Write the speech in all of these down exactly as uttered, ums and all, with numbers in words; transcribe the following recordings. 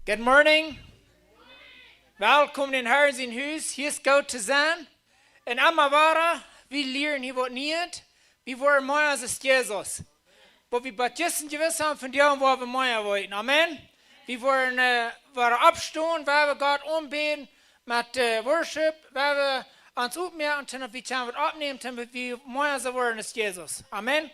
Good morning. Welkom en Herrn sien Hus. Hia es goot to sennen. Un emma wada, wie lieren hia waut Nieet. Wie woaren mea aus Jesus. Waut wie bie Jesus jewist haben, von däm woa wie mea weeten. Amen. Wie woaren, äh, woaren oppstonen, woa wie Gott aunbäden met, äh, Worship, woa wie ons oppmoaken, daut wie kjennen waut oppnämen, daut wie mea soo woaren aus Jesus. Amen.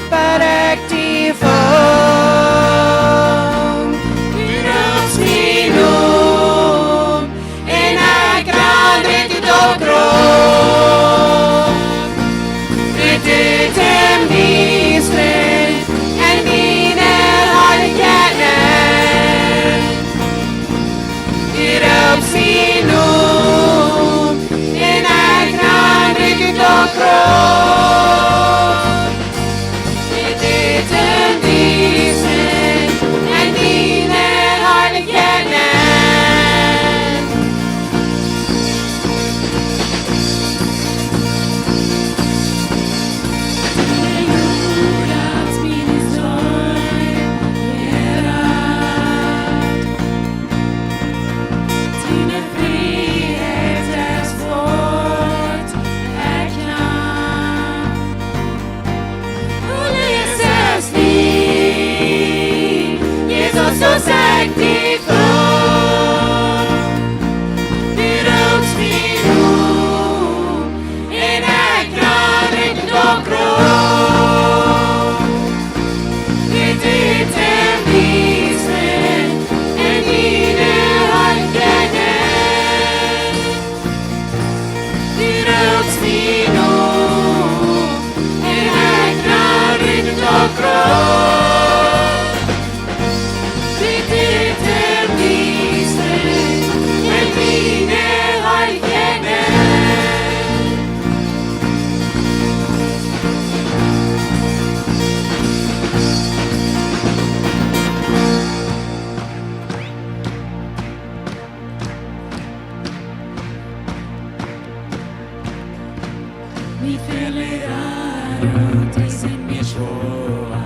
But active on, du rufst mie nu, un ekj ran rikj daut Graf. Dit es en Wiesel, en diene Heiligkeit. Hia opp Zion, en ekj ran rikj daut Graf. Dit es en Wiesel, en diene Heiligkeit. Mie fält aun, daut es en mie schwoa.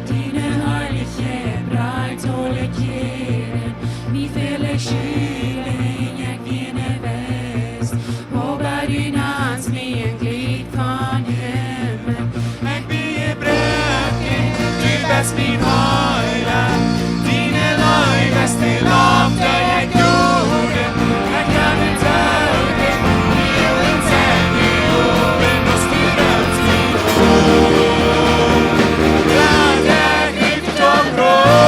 Diene Heiligkeit brinjt aule Kjäden. Mie fält Schult, ekj sie nich wieet, oba du nantst mie een Jlikj von Himmel. Ekj sie jebroaken, du best mien Heilaunt. Diene Leew es de Lamp, dee ekj jleew. Ekj kaun nich sajen, wie wellen sennen, du best die Welt, die Welt. Lass ekj nich so groot.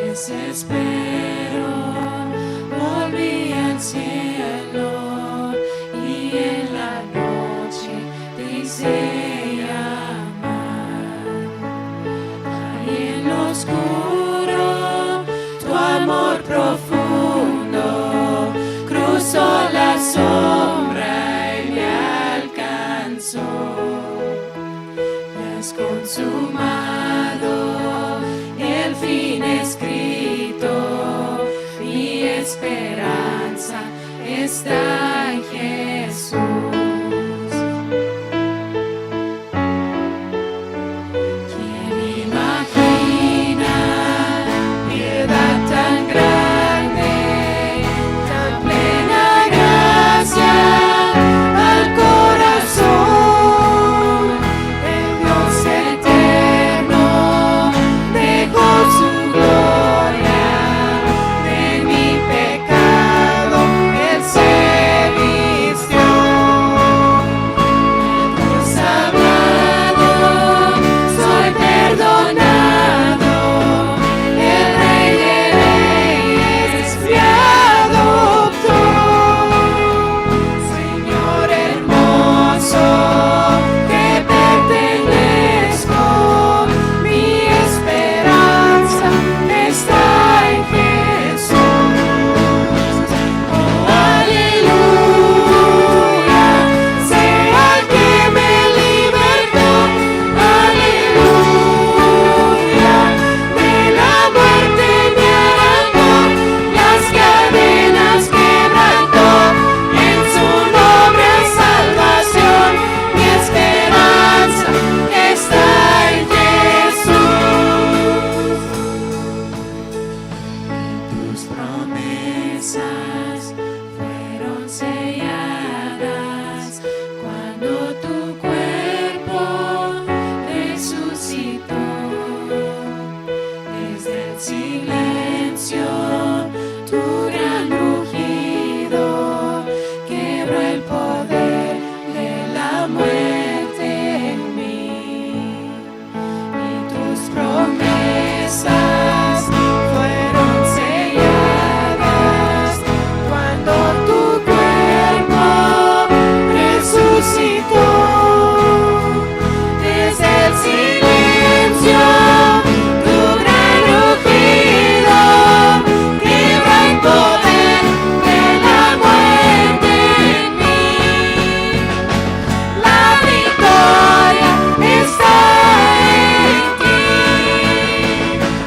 Desespero, volví al cielo y en la noche te hice llamar. Ahí en lo oscuro, tu amor profundo cruzó la sombra y me alcanzó. Es consumado, el fin escrito, mi esperanza está en Jesús. ¿Quién imagina piedad tan grande, tan plena gracia al corazón? El Dios eterno dejó su gloria, de mi pecado Él se vistió. Pues hablado, soy perdonado, el Rey de Reyes me adoptó. Señor hermoso, te pertenezco, mi esperanza está en Jesús. Oh, aleluya, sea el que me libertó. Aleluya, de la muerte me arrancó, las cadenas quebrantó, en su nombre hay salvación, mi esperanza está en Jesús. Tus promesas fueron selladas cuando tu cuerpo resucitó. Desde el silencio, tu gran rugido quebró el poder de la muerte en mí. Y tus promesas fueron selladas cuando tu cuerpo resucitó. Desde el silencio, tu gran rugido quebró el poder de la muerte en mí. La victoria está en ti.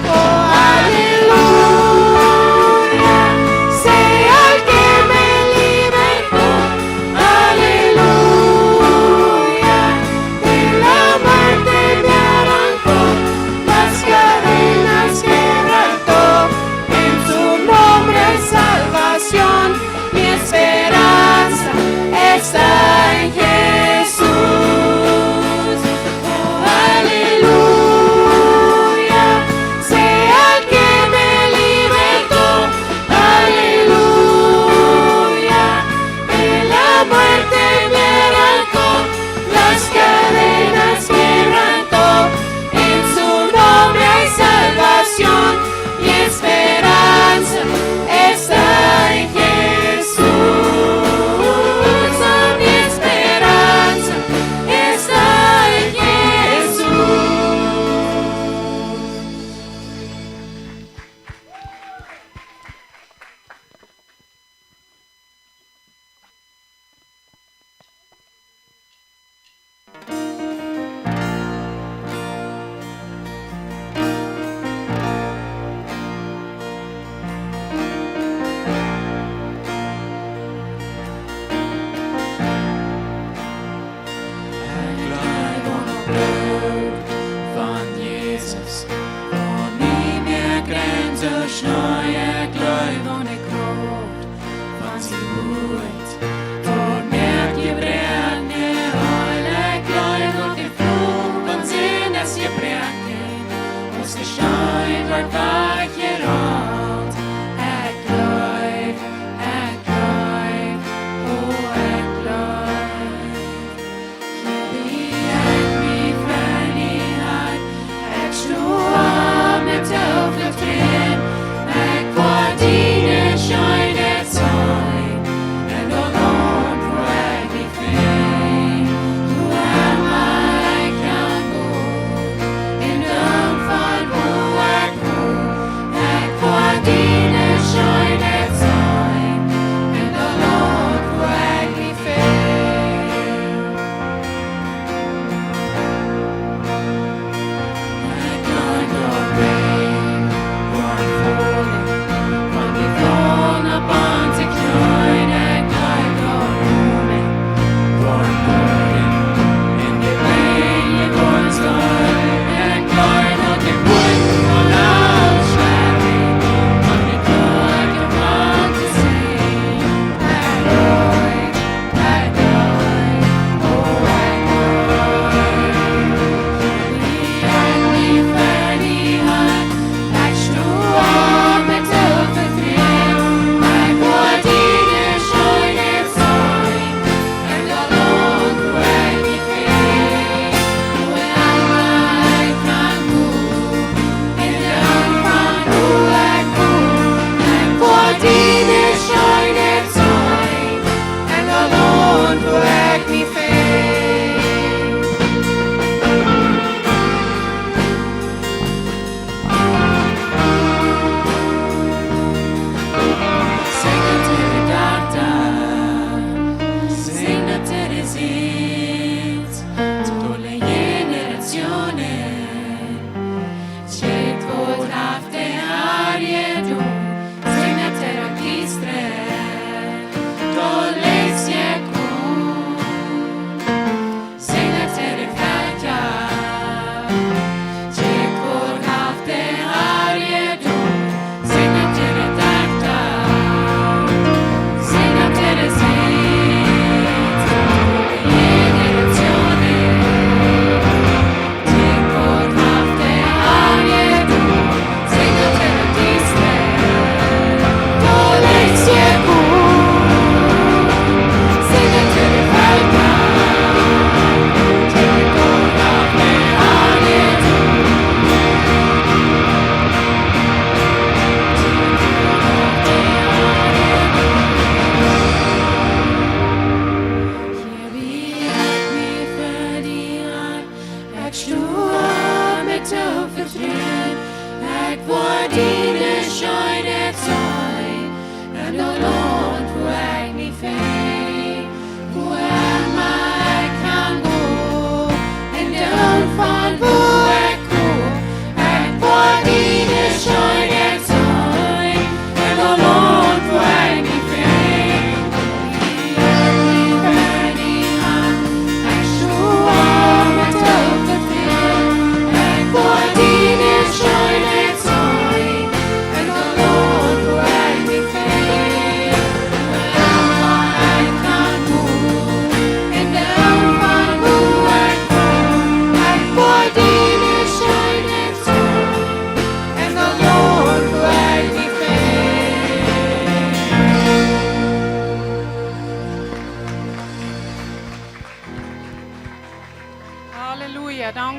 Oh, aleluya, sea el que me libertó. Aleluya, de la muerte me arrancó, las cadenas quebrantó. En su nombre hay salvación, mi esperanza está en Jesús. Oh, aleluya, sea el que me libertó. Aleluya, de la muerte me arrancó, las cadenas quebrantó. En su nombre hay salvación, mi esperanza está en Jesús. Mi esperanza está en Jesús. Ekj jleew aun daut Bloot von Jesus, waut mie mea Grenzen schneit. Ekj jleew aun de Krauft von sien Wuat, daut moakt Jebroakne heil. Ekj jleew aun de Fluch von Sind es jebroaken, aus de Steen wort wajchjerollt. Ekj jleew, ekj jleew, oh, ekj jleew. Hia bie ekj mie frei, ekj sto opp met Hoffnunk drin.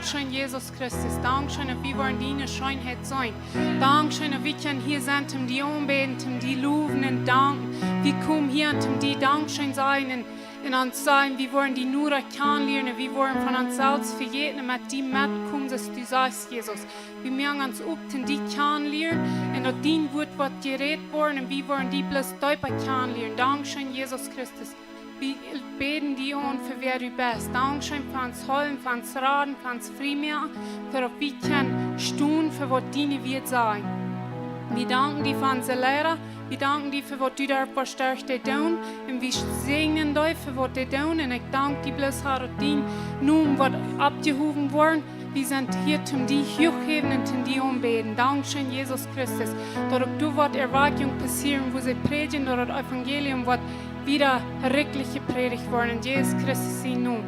Dankscheen, Jesus Christus. Dankscheen, daut wie woaren diene Scheenheit seenen. Dankscheen, daut wie kjennen hia sennen, om die aunbäden, om die lowen un danken. Wie komen hia, om die Dankscheen sajen un, un ons sajen, wie woaren die nu kjanen lieren un wie woaren von ons selfst vejäten un met die metkomen, soo aus du sajchst, Jesus. Wie moaken ons opp, om die kjanen lieren un daut dien Wuat woat jerät woaren un wie woaren die bloos deepa kjanen lieren. Dankscheen, Jesus Christus. Wie bäden die aun fa wäa du best. Dankscheen fa ons Heelen, fa ons Raden, fa ons Friemoaken, fa daut wie kjennen stonen fa waut diene Wieed sajen. Wie danken die fa onse Liera, wie danken die fa waut du doa woascht derch dee doonen. Un wie säajnen dee fa waut dee doonen. Un ekj dank die bloos, Herr, daut dien Nomen woat oppjehowen woaren. Wie sent hia, om die huach to häwen un om die aunbäden. Dankscheen, Jesus Christus, daut uk doa woat Erwakjunk passieren, wua see prädjen, daut daut Evangelium woat wada rikjlich jeprädicht woaren, en Jesus Christus sienen Nomen.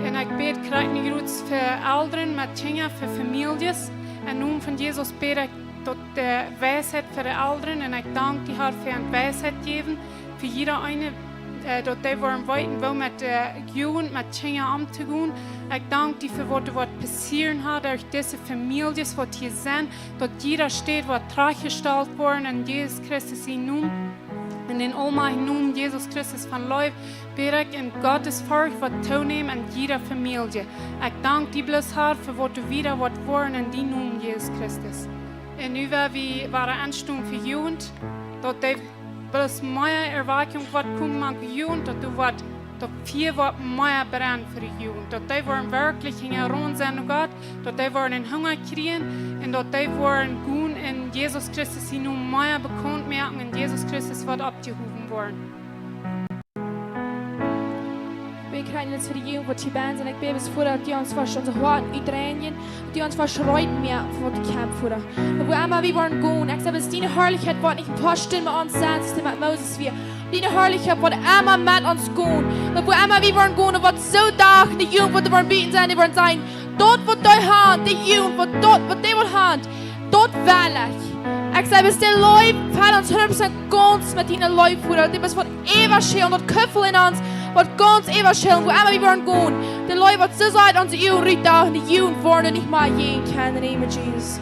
Un ekj bäd krakjt nu fa Elren met Kjinja, fa Famieljes. Em Nomen von Jesus bäd ekj daut de Weisheit fa de Elren. Un ekj dank die, Herr, fa an Weisheit jäwen, fa jieda eenen, äh, daut dee woaren weeten, woo met, äh, Jugend, met Kjinja omtogonen. Ekj dank die fa waut doa woat passieren, Herr, derch dise Famieljes, waut hia sent, daut jieda Städ woat trajchtjestalt woaren, en Jesus Christus sienen Nomen. En dän aulmajchtjen Nomen Jesus Christus von Leew bäd ekj, un Gottesforcht woat toonämen en jieda Famielje. Ekj dank die bloos, Herr, fa waut doa wada woat woaren en dienen Nomen, Jesus Christus. Un nu woa wie wada aunstonen fa Jugend, daut dee bloos mea Erwakjunk woat komen mank de Jugend, daut doa woat, daut Fia woat mea brennen fa de Jugend, daut dee woaren werkjlich hinjaraun sennen no Gott, daut dee woaren een Hunga kjrieen un daut dee woaren gonen en Jesus Christus sienen Nomen mea bekaunt moaken un Jesus Christus woat oppjehowen woaren. Wie kjrieen nu fa de Jugend waut hia bie sent. Ekj bäd, Voda, daut du ons woascht onse Hoaten utreinjen, daut du ons woascht reed moaken fa waut doa kjemt, Voda. Daut wua emma wie woaren gonen, ekj saj, daut diene Harlichkjeit woat nich een poa Stunden met ons sennen, soo aus daut met Moses wia. Diene Harlichkjeit woat emma met ons gonen. Daut wua emma wie woaren gonen, daut woat soo doa de Jugend waut doa woaren bie sent, dee woaren sajen: Daut waut dee haft, de Jugend, waut daut, waut dee woat haben, daut well ekj. Ekj saj, daut de Leew, fell ons hundat Prozent gaunz met diene Leew, Voda. Daut dee waut äwaschellen, daut Kuffel en ons, waut gaunz äwaschellen, wua emma wie woaren gonen. De Leew waut soo sea onse Uagen rutdeit, de Jugend woaren nich mea jäajen kjennen, en dän Nomen Jesus.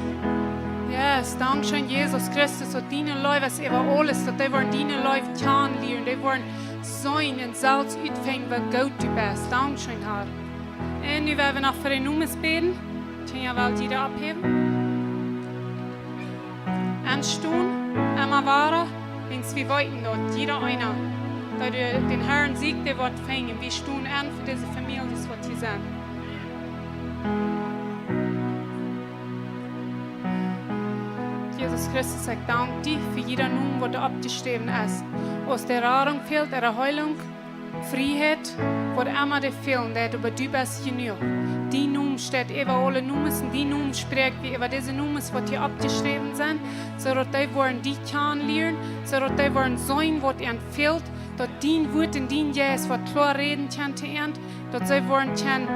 Yes, dankscheen, Jesus Christus, daut diene Leew es äwa aules, daut dee woaren diene Leew kjanen lieren, dee woaren seenen un selfst utfinjen, woo goot du best. Dankscheen, Herr. Un nu woa wie noch fa de Nomes bäden. Kjinja, well jie oppheewen? Aunstonen, emma wada, wiels wie weeten daut jieda eena, daut dee dän Herrn sieekjt, dee woat finjen. Wie stonen aun fa dise Famieljes, waut hia sent. Jesus Christus, ekj dank die fa jieda Nomen, waut doa oppjeschräwen es. Aus de Radunk fält, de Heilunk, Frieheit, waut emma dee fälen deit, oba du best jenuach. Dien Nomen steit äwa aule Nomes un dien Nomen spräakj wie äwa dise Nomes, waut hia oppjeschräwen sent, soo daut dee woaren die kjanen lieren, soo daut dee woaren seenen, waut an fält, daut dien Wuat un dien Jeist woat kloa räden kjennen to an, daut see woaren kjennen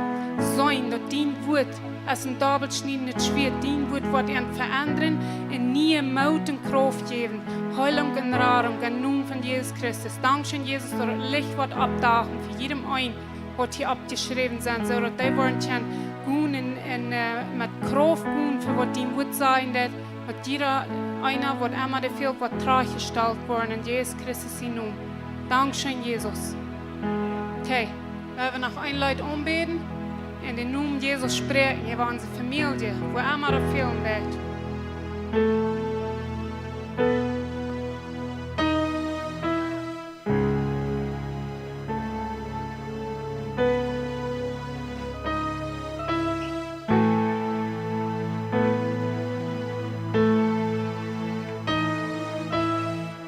seenen, daut dien Wuat es een dobbelschniedendet Schwieet, dien Wuat woat an veendren un niee Moot un Krauft jäwen, Heilunk un Radunk em Nomen von Jesus Christus. Dankscheen, Jesus, daut daut Licht woat oppdachen fa jiedem eenen, waut hia oppjeschräwen sent, soo daut dee woaren kjennen gonen un, un, äh, met Krauft gonen fa waut dien Wuat sajen deit, daut jieda eena, waut emma dee fält, woat trajchtjestalt woaren en Jesus Christus sienen Nomen. Dankscheen, Jesus. Okay, wie woaren noch een Leet aunbäden un dän Nomen Jesus spräakjen äwa onse Famielje, wua emma dee fälen deit.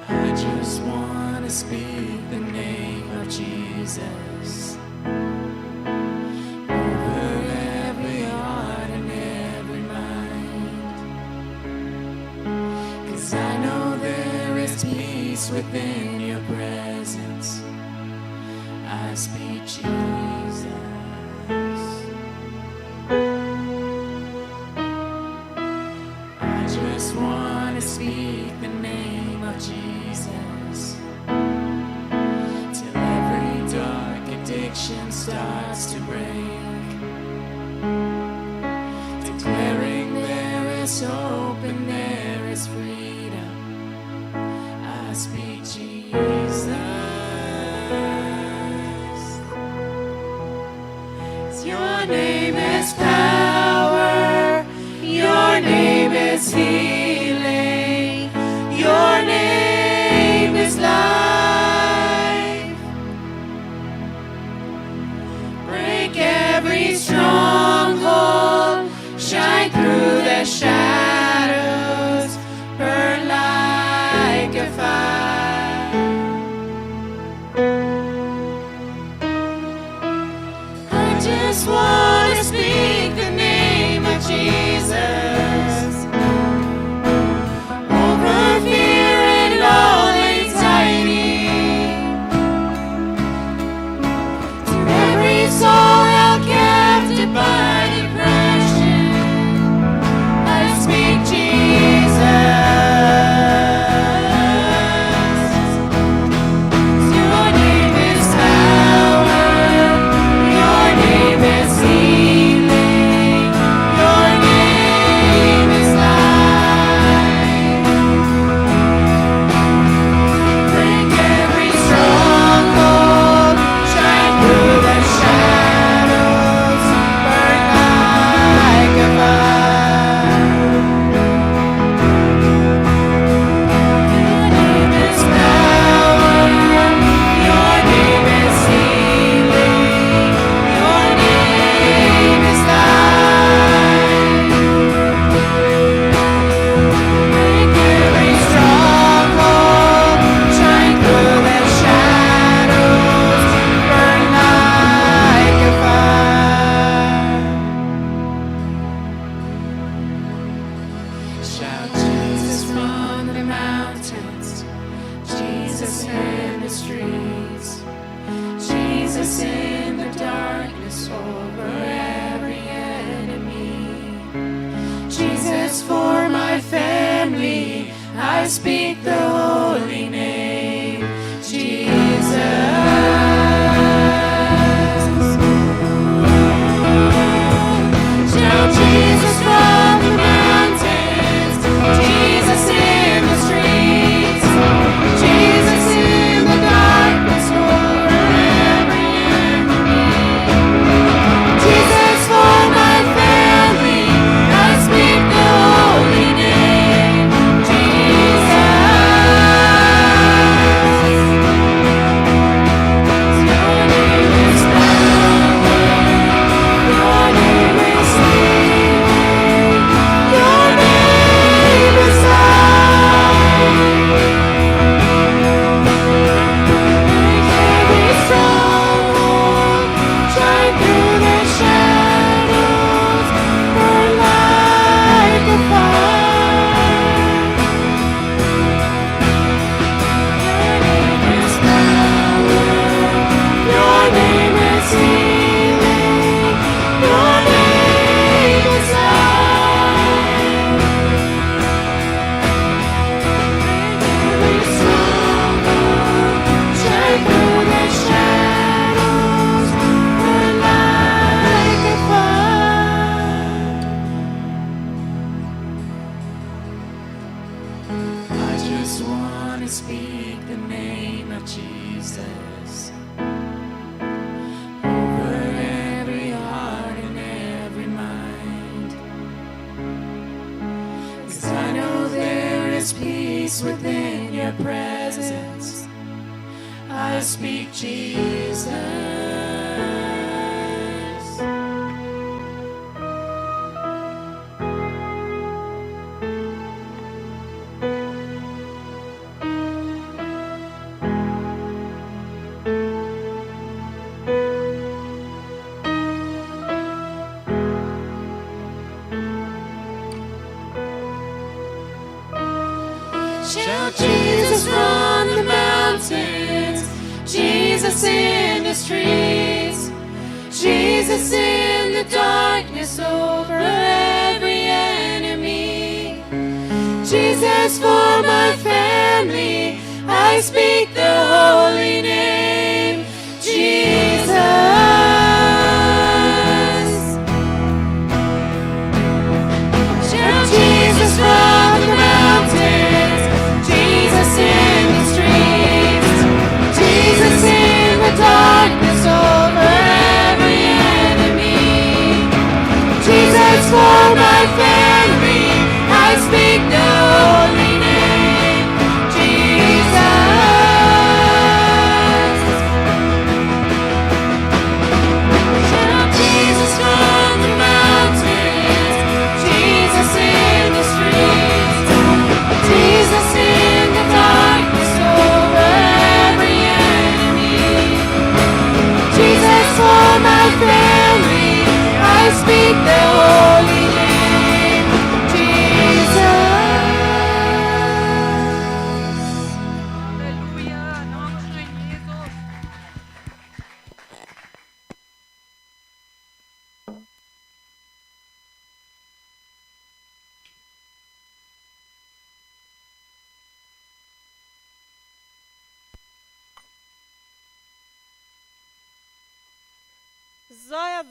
I just wanna speak the name of Jesus over every heart and every mind. 'Cause I know there is peace within your presence. I speak Jesus. I just wanna speak the name of Jesus till every dark addiction starts to break. Speak Jesus. Your name is power. Your name is healing. Your name is life. Break every stronghold. Shine through the shadows. Burn like a fire. I just wanna speak the name of Jesus over fear and all anxiety. To every soul held captive by depression, I speak Jesus. Your name is power. Your name is healing. Your name is life. Break every stronghold. Shine through the shadows. Burn like a fire. Your name is power. Your name is healing. Your name is life. Break every stronghold. Shine through the shadows. Burn like a fire. Shout Jesus from the mountains, Jesus in the streets, Jesus in the darkness over every enemy. Jesus for my family, I speak the holy name, Jesus. Shout Jesus from the mountains, Jesus in the streets, Jesus in the darkness over every enemy. Jesus for my family, I speak the holy name, Jesus. Your name is power. Your name is healing. Your name is life. Break every stronghold. Shine through the shadows. Burn like a fire. Your name is power. Your name is healing. Your name is life. Break every stronghold. Shine through the shadows. Burn like a fire. I just wanna speak the name of Jesus over every heart and every mind. 'Cause I know there is peace within your presence. I speak Jesus. Shout Jesus from the mountains, Jesus in the streets, Jesus in the darkness over every enemy. Jesus for my family, I speak the holy name, Jesus. Shout Jesus from the mountains, Jesus in the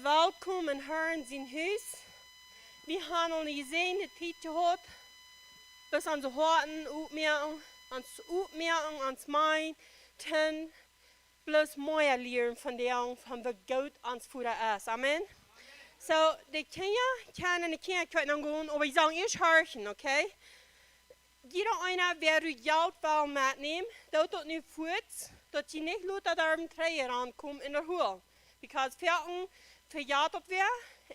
Welkom en Herrn sien Hus. Wie haben aul ne jesäajende Tiet jehaut, bat onse Hoaten opmoaken, ons opmoaken, ons mind, toom bloos mea lieren von de Augen von woo goot ons Voda es. Amen. So, de Kjinja kjennen enne Kjinjakjoakj gonen, oba jie sellen ieescht horchen, okay? Jieda eena, wäa Jelt well metnämen, doot daut nu fuaz, daut jie nich lota derwen trigj raunkomen un daut holen. Because foaken vejät daut wäa,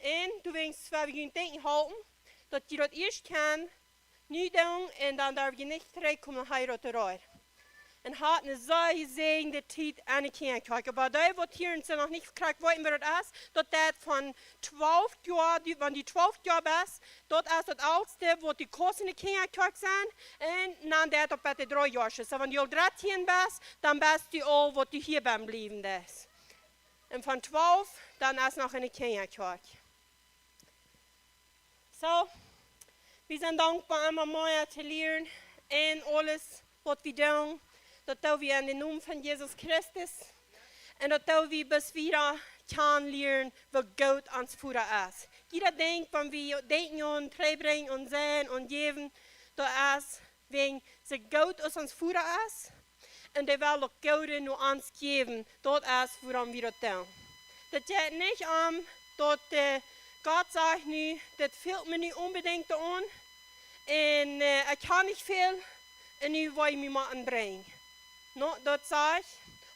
un du weetst, wäa wie junt denkjen halpen, daut jie daut ieescht kjennen nu doonen, un dan derw jie nich trigjkomen no hia rut. Un haft ne sea jesäajende Tiet enne Kjinjakjoakj. Oba dee, waut hia en sent noch nich krakjt weeten, woo daut es, daut deit von twalf Joa, dee, wan du twalf Joa best, daut es daut eltste, waut du kaust enne Kjinjakjoakj sennen, un dan deit daut bat de dree Joa. So, wan du aul dartieen best, dan best du aul, waut du hia best bliewen deist. Un von twalf, dan es noch enne Kjinjakjoakj. So, wie sent dankboa, emma mea to lieren en aules, waut wie doonen. Daut doo wie en dän Nomen von Jesus Christus. Un daut doo wie bat wie kjanen lieren, woo goot ons Voda es. Jieda Dinkj, wan wie denkjen aun trigjbrinjen, aun sennen, aun jäwen, daut es wäajen soo goot aus ons Voda es. Un dee well uk Goodet no ons jäwen, daut es wuarom wie daut doonen. Daut jeit nich om daut, äh, Gott sajcht nu, daut fält mie nu onbedinjt aun, un, äh, ekj kaun nich väl, un nu well jie mie mau aunbrinjen. No, daut sajcht,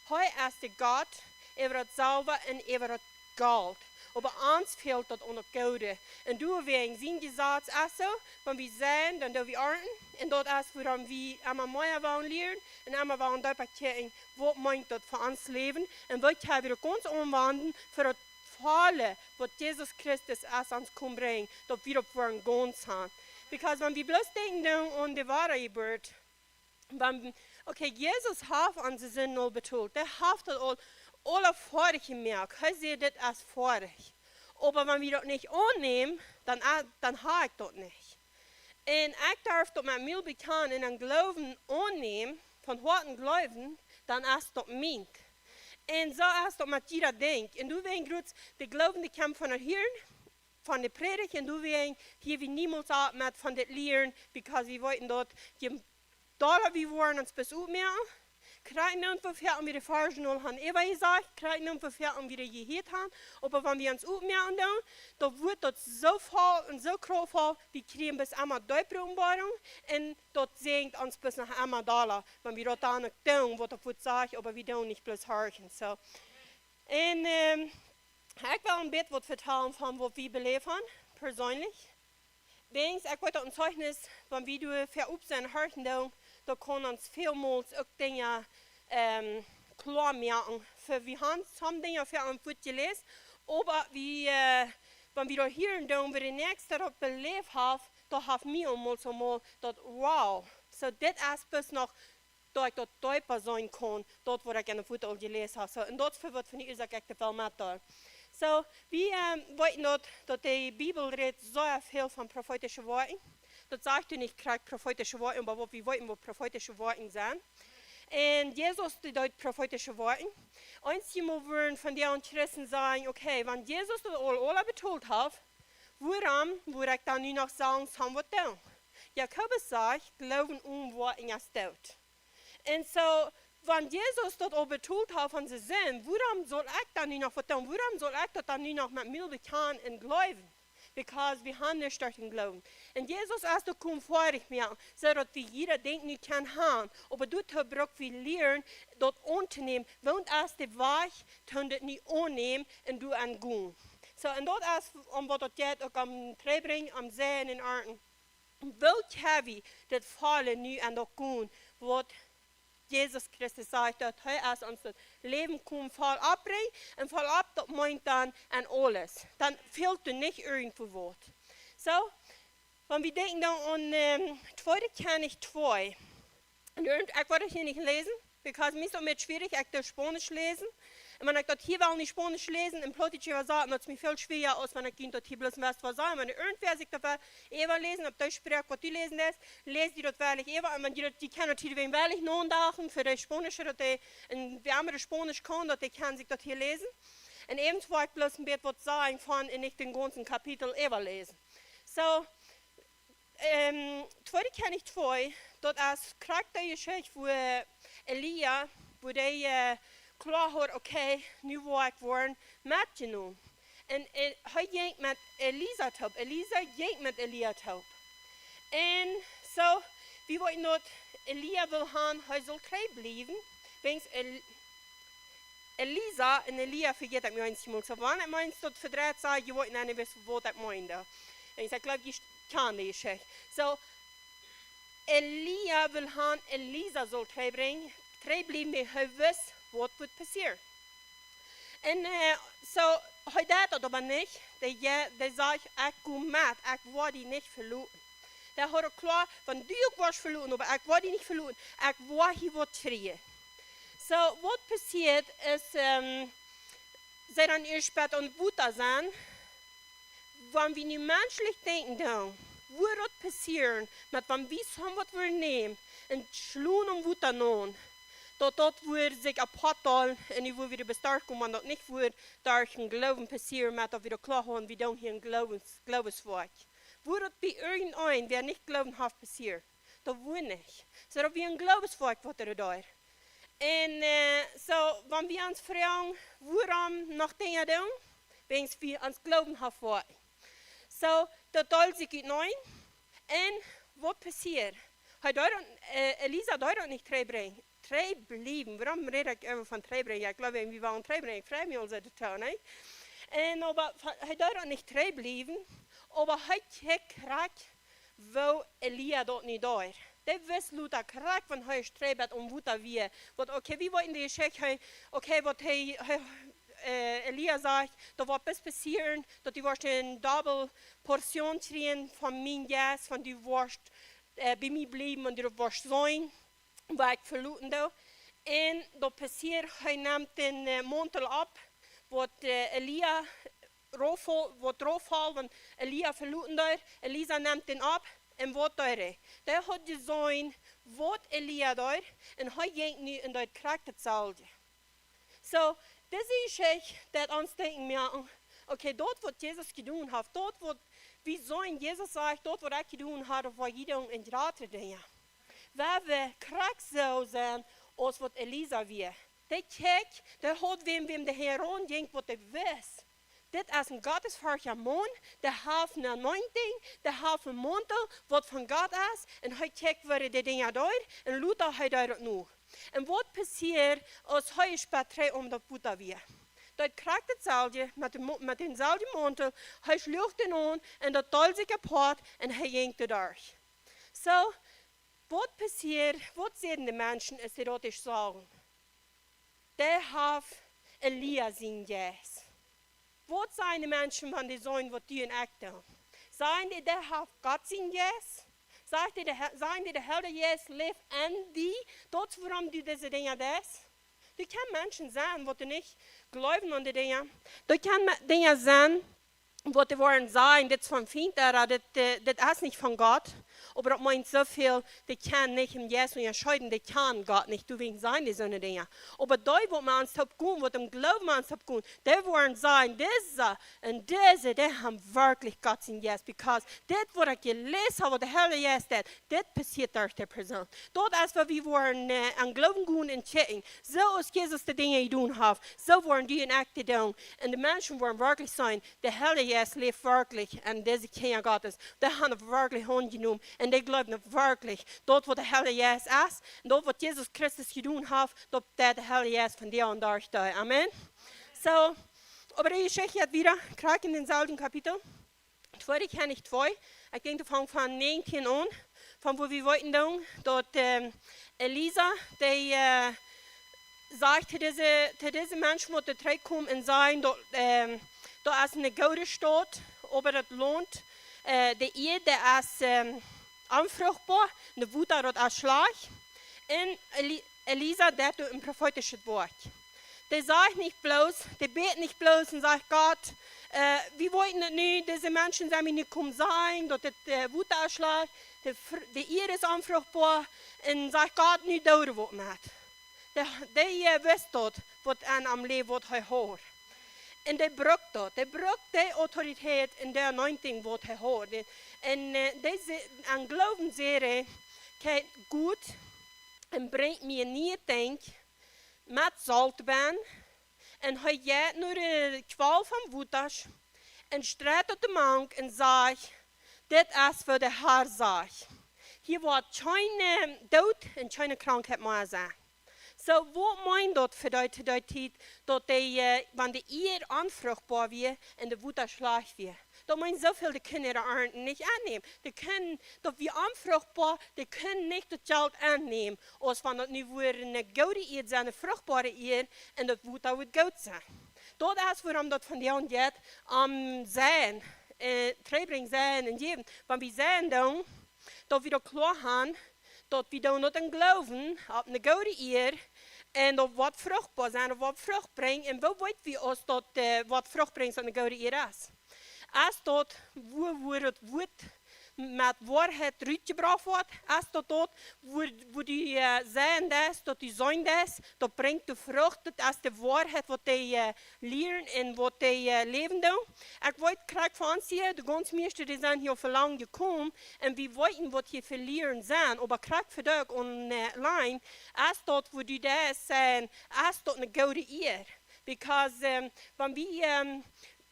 hee es de Gott äwa daut Selwa un äwa daut Golt. Oba ons fält daut aun daut Goode. Un doawäajen sien Jesaz es soo, wan wie seien, dan doo wie arnten. Un daut es wuarom wie emma mea wellen lieren un emma wellen deepa kjikjen, waut meent daut fa ons Läwen. Un waut kjenn wie daut gaunz aunwenjen fa daut volle, waut Jesus Christus es ons komen brinjen, daut wie daut woaren gaunz han. Because wan wie bloos denkjen doonen aun de Wadajeburt, wan, okay, Jesus haft onse Sinden aul betolt. Dee haft daut aul, aul foadich jemoakt. Hee säd, dit es foadich. Oba wan wie daut nich aunnämen, dan, äh, dan ha ekj daut nich. Un ekj darf daut met mien Mul bekjanen un em Gloowen aunnämen, von Hoaten jleewen, dan es daut mient. Un soo es daut met jieda Dinkj. Un doawäajen jrod, de Gloowen, dee kjemt von daut Hieren, von de Prädicht, un doawäajen hia wie niemols opp met von dit lieren, because wie weeten daut, je dolla wie woaren ons bloos opmoaken, krakjt nu, woo väl wie de Varschen aul han äwajesajcht, krakjt nu, woo väl wie de jehieet han, oba wan wie ons opmoaken doonen, dan woat daut soo voll un soo kraftvoll, wie kjrieen bloos emma deepre Openboarunk, un daut sinkt ons bloos noch emma dolla, wan wie daut dan uk doonen, waut daut Wuat sajcht, oba wie doonen nich bloos horchen. So. Un, ähm, ekj well een bät waut vetalen von waut wie beläft han, perseenlich. Wäajen, ekj weet daut een Zeichnis, wan wie doa väa opp sent, horchen doonen, daut kaun ons välmols uk Dinja, ähm, kloa moaken. Fa wie han some Dinja väa aum Wuat jeläst, oba wie, äh, wan wie daut hieren doonen, woo de Näakjsta daut beläft haft, daut haft mie aulmol soo mol daut, wow. So, dit es bloos noch daut ekj daut deepa seenen kaun, daut waut ekj enne Wuat aul jeläst hab. So, un daut es fa waut von de Uasoak ekj daut well met doa. So, wie, ähm, weeten daut, daut de Bibel rät sea väl von profeetische Woakjen. Daut sajcht doa nich krakjt profeetische Woakjen, oba waut wie weeten, waut profeetische Woakjen sent. Un Jesus, dee deed profeetische Woakjen. Eenjemol wudden von dee aundre Christen sajen, okay, wan Jesus daut aul, aul betolt haft, wuarom wudd ekj dan nu noch selfst aun waut doonen? Jakobus sajcht, Gloowen onen Woakjen es doot. Un so, wan Jesus daut aul betolt haft von siene Sind, wuarom saul ekj dan nu noch waut doonen? Wuarom saul ekj daut dan nu noch met mien Mul bekjanen un jleewen? Because wie han nich derch dän Gloowen. Un Jesus es doa foadich met, soo daut wie jieda Dinkj nu kjennen han. Oba doatoo bruck wie lieren, daut auntonämen. Waut es de Wajch, toom daut nu aunnämen un doaraun gonen? So, un daut es om waut daut jeit, uk om trigjbrinjen, om seien un arnten. Woo kjenn wie daut volle nu aun daut gonen, waut Jesus Christus sajcht, daut hee es ons daut Läwen komen voll oppbrinjen, un voll opp, daut meent dan aun aules. Dan fält doa nich irjentwoo waut. So, wan wie denkjen dan aun, ähm, Tweede Kjennichs twee. Un irjent-, ekj woa daut hia nich läsen, because mie es daut een bät schwierich, ekj doo Spaunisch läsen. Un wan ekj daut hia well en Spaunisch läsen, en Plautdietsch äwasaten, daut es mie väl schwieeja, aus wan ekj junt daut hia bloos en West woa sajen. Wan irjentwäa sikj daut well äwaläsen, opp dee Sproak, waut du läsen deist, läs die daut werkjlich äwa. Un wan jie daut, jie kjennen daut hia wan werkjlich nodachen, fa de Spaunische, daut dee, un wäa emma daut Spaunisch kaun, daut dee kaun sikj daut hia läsen. Un äwent woa ekj bloos een bät waut sajen von un nich dän gaunzen Kapitel äwaläsen. Soo, ähm, tweede Kjennichs twee, daut es krakjt dee Jeschicht, wua Elia, wua dee, äh, kloa haud, okay, nu woa ekj woaren metjenomen. Un, äh, hee jinkj met Elisa toop. Elisa jinkj met Elia toop. Un soo, wie woaren daut Elia well han, hee saul trigj bliewen, wäajens El-, Elisa un Elia vejät ekj mie eensjemol. Soo, wan ekj mie eent daut vedreit, saj ekj, jie woaren nich wisten, waut ekj meend. Un ekj jleew, jie kjanen dee Jeschicht. Soo, Elia well han, Elisa saul trigj brinjen, trigj bliewen, wiels hee wist, waut wudd passieren. Un, äh, soo, hee deed daut oba nich. Dee, dee säd: "Ekj go met, ekj woa die nich veloten." Dee haud uk kloa, wan du uk woascht veloten, oba ekj woa die nich veloten, ekj woa hia waut kjrieen. Soo, waut passieet es, ähm, see dan ieescht bät aum Wota sennen, wan wie nu menschlich denkjen doonen, wudd daut passieren, met wan wie soo waut wudden nämen un schlonen aum Wota nenn, daut daut wudd sikj apoat doonen un nu wudd wada bestarkjen, wan daut nich wudd derch dän Gloowen passieren, met daut wie daut kloa hauden, wie doonen hia een Gloowes-, Glooweswoakj. Wudd daut bie irjent eenen, wäa nich Gloowen haft, passieren? Daut wudd nich. Soo daut wia een Glooweswoakj, waut hee deed. Un, äh, soo, wan wie ons froagen, wuarom noch Dinja doonen, wäajens wie ons Gloowen haben woaren. Soo, daut deelt sikj ut eenen. Un waut passieet? Hee deed daut, äh, Elisa deed daut nich trigj brinjen. Trigj bliewen. Wuarom räd ekj emma von trigj brinjen? Jo, ekj jleew, wie wellen trigj brinjen. Ekj frei mie aul soo to doonen, nä? Un oba, hee deed daut nich trigj bliewen, oba hee kjikjt krakjt woo Elia daut nu deed. Dee wist luta krakjt, wan hee trigj bät aum Wota wia. Waut, okay, wie weeten dee Jeschicht, hee, okay, waut hee, hee, äh, Elia sajcht, daut woat bloos passieren, daut du woascht eene dobbele Portion kjrieen von mien Jeist, wan du woascht, äh, bie mie bliewen un du woascht seenen, waut ekj veloten doo. Un daut passieet, hee nemt dän, äh, Mauntel opp, waut, äh, Elia rauf, waut rauf foll, wan Elia veloten deed, Elisa nemt dän opp, un waut deed hee? Dee haud jeseenen, waut Elia deed, un hee jinkj nu un deed krakjt daut selwje. Soo, dise Jeschicht deed ons denkjen, jo, okay, daut waut Jesus jedonen haft, daut waut, wie soo aus Jesus sajcht, daut waut ekj jedonen hab, daut woa jie doonen un jratre Dinja. Wan wie krakjt soo sennen aus waut Elisa wia. Dee kjikjt, dee haud wäm, wäm dee hinjaraun jinkj, waut dee wist. Dit es een gottesferchtja Maun, dee haft eene anointing, dee haft een Mauntel, waut von Gott es, un hee kjikjt, woo hee dee Dinja deed, un luta hee deed daut nu. Un waut passieet, aus hee ieescht bät trigj aum Wota wia? Daut krakjt daut selwje met dän Mo-, met dänselwjen Mauntel, hee schluach dän aun, un daut deeld sikj apoat, un hee jinkj doaderch. Soo, waut passieet, waut säden de Menschen, aus see daut ieescht sagen? Dee haft Elia sienen Jeist. Waut sajen de Menschen, wan dee seenen, waut du un ekj doonen? Sajen dee, dee haft Gott sienen Jeist? Sajcht dee, de He-, sajen dee, de Heilje Jeist läft enn die? Daut es wuarom du dise Dinja deist? Doa kjennen Menschen sennen, waut dee nich jleewen aun dee Dinja. Doa kjennen Me-, Dinja sennen, waut dee woaren sajen, dit es vom Fient, ooda dit, äh, dit es nich von Gott. Oba daut meent soo väl, dee kjennen nich em Jeist unjascheeden, dee kjanen Gott nich, doawäajen sajen dee soone Dinja. Oba dee, waut met ons toop komen, waut em Gloowen met ons toop komen, dee woaren sajen, dise un dise, dee haben werkjlich Gott sienen Jeist, because dit, waut ekj jeläsen hab, waut de Heilje Jeist deed, dit passieet derch dee Persoon. Daut es, waut wie woaren, äh, aun Gloowen gonen un kjikjen. Soo aus Jesus dee Dinja jedonen haft, soo woaren du un ekj dee doonen. Un de Menschen woaren werkjlich sajen, de Heilje Jeist läft werkjlich enn dise Kjinja Gottes. Dee haben daut werkjlich aunjenomen. Un dee jleewen daut werkjlich. Daut waut de Heilje Jeist es, un daut waut Jesus Christus jedonen haft, daut deed de Heilje Jeist vondoag dee. Amen. Soo, oba dee Jeschicht jeit wieda, krakjt enn dänselwjen Kapitel. Tweede Kjennichs twee, ekj denkj, doa fangt von näajentieen aun, von wua wie weeten doonen, daut, ähm, Elisa, dee, äh, sajcht to dise, to dise Menschen, waut doa trigj komen un sajen, daut, ähm, daut es eene goode Staut, oba daut Launt, äh, de Ieed, dee es, ähm, onfruchtboa, de Wota, daut es schlajcht. Un Eli-, Elisa deed doa een profeetischet Wuat. Dee sajcht nich bloos, dee bät nich bloos un sajcht: "Gott, äh, wie weeten daut nu, dise Menschen sent mie nu komen sajen, daut dit, äh, Wota es schlajcht, de Fr-, de Ieed es onfruchtboa, un sajcht: Gott, nu doo waut met." Dee, dee, äh, wist daut, waut aun am läw, waut hee haud. Un dee brukt daut. Dee brukt dee Autoritäit un dee Anointing, waut hee haud. Un, äh, dee se-, aun Gloowen säd hee: "Kjikj, Gott, un brinjt mie een nieet Dinkj met Solt bie." Un hee jeit no de Kwal von Wota un streit daut doamank un sajcht: "Dit es waut de Herr sajcht. Hia woat kjeene Doot un kjeene Krankheit mea sennen." Soo, waut meent daut fa dee, to dee Tiet, daut dee, äh, wan de Ieed onfruchtboa wia un de Wota schlajcht wia? Daut meent soo väl, dee kunnen äare Arnt nich aunnämen. Dee kunnen, daut wia onfruchtboa, dee kunnen nich daut Jelt aunnämen, aus wan daut nu wudd eene goode Ieed sennen, eene fruchtboare Ieed, un daut Wota wudd goot sennen. Daut es wuarom daut vondoag jeit, aum Seien, äh, trigjbrinjen, Seien un jäwen. Wan wie seien doonen, daut wie daut kloa haben, daut wie doonen daut em Gloowen opp eene goode Ieed, un daut woat fruchtboa sennen, daut woat Frucht brinjen. Un woo weet wie, aus daut, äh, woat Frucht brinjen, aus daut eene goode Ieed es? Es daut, wua, wua daut Wuat met Woarheit rutjebrocht woat? Es daut daut, wua, wua du, äh, seien deist, daut du seien deist, daut brinjt de Frucht, daut es de Woarheit, waut dee, äh, lieren un waut dee, äh, läwen doonen? Ekj weet, krakjt fa ons hia, de gaunz mieeschte, dee sent hia velangen jekomen, un wie weeten, waut hia fa Lieren sent, oba krakjt fa dee online, es daut, wua du deist seien, es daut eene goode Ieed? Because, ähm, wan wie, ähm,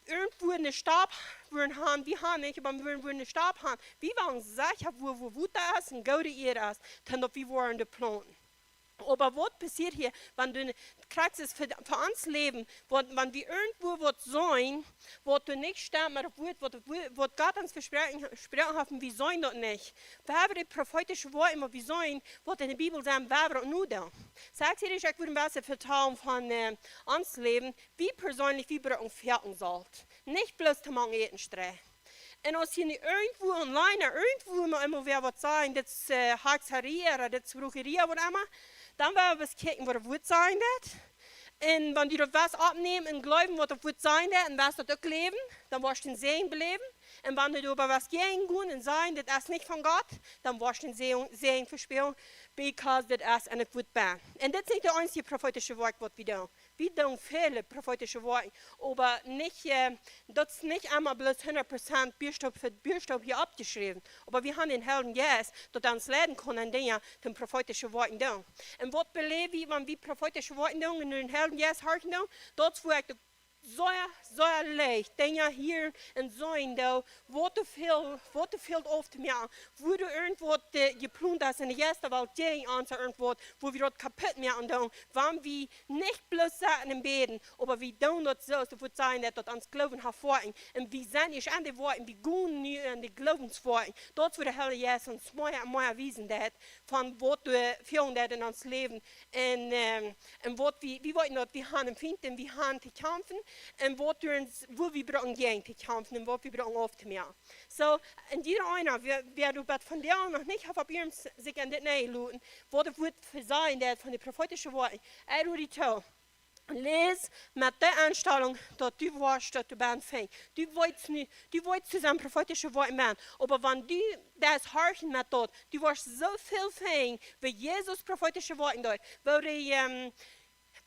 irjentwua eene Stap wudden haben, wie haben nich, oba wudden, wudden eene Stap haben, wie wieren secha, wua, wua Wota es un goode Ieed es, dan daut wie wudden dee plaunten. Oba waut passieet hia, wan du, krakjt es fa, fa ons Läwen, wan, wan wie irjentwua waut seien, waut doa nich stemt met daut Wuat, waut, waut Gott ons vesproaken, vesproaken haft, un wie seien daut nich? Wie haben dee profeetische Wieed, waut wie seien, waut en de Bibel sent, wie haben daut nu dan. Soo ekj, ekj wudd een bät vetalen von, äh, ons Läwen. Wie perseenlich, wie brucken Fäaken Solt. Nich bloos to moaken Äten sträwen. Un aus hia nu irjentwua online, irjentwua mau emol wäa waut sajen, dit es, äh, Hexerei, ooda dit es Brucherie, waut emma, dan woa wie kjikjen, waut daut Wuat sajen deit. Un wan du daut woascht aunnämen un gloowen, waut daut Wuat sajen deit, un woascht daut uk läwen, dan woascht du een Säajen beläwen. Un wan du oba woascht jäajen gonen un sajen, dit es nich von Gott, dan woascht du een Säajen, Säajen vespälen, because dit es en daut Wuat benn. Un dit es nich daut eensje profeetische Wieed, waut wie doonen. Wie doonen väle profeetische Wieed, oba nich, äh, daut es nich emma bloos hundat Prozent Buastop fa Buastop hia oppjeschräwen. Oba wie haben dän Heiljen Jeist, daut hee ons leiden kaun en Dinja, dee profeetische Wieed doonen. Un waut beläw wie, wan wie profeetische Wieed doonen un dän Heiljen Jeist horchen doonen? Daut es, wua ekj de sea, sea leicht Dinja hieren un seenen doo, waut doa fält, waut doa fält auftomoaken, wua doa irjentwaut, äh, jeplont es en de Jeistawelt, jäajen ons irjentwaut, wua wie daut kaputt moaken doonen, wan wie nich bloos sitten un bäden, oba wie doonen daut soo, aus daut wudd sennen, daut, daut ons Gloowen haft Woakjen. Un wie sent ieescht aun de Woakjen, wie gonen nu aun de Gloowenswoakjen. Daut es, wua de Heilje Jeist ons mea un mea wiesen deit, von waut doa fält en ons Läwen. Un, ähm, un waut wie, wie weeten daut, wie haben een Fient un wie haben to kjamfen. Un waut wie, wua wie brucken jäajen to kjamfen un waut wie brucken auftomoaken. Soo, un jieda eena, wäa, wäa doa bat vondoag noch nich haft opp iernst sikj aun dit nenjeloten, waut daut Wuat fa sennen deit von de profeetische Wieed, ekj rod die too. Läs met de Enstalunk, daut du woascht, daut du best fähig. Du weetst nu, du weetst, daut sent profeetische Wieed, oba wan du daut horchst met daut, du woascht soo väl fähig, woo Jesus profeetische Wieed deed, woo de, ähm,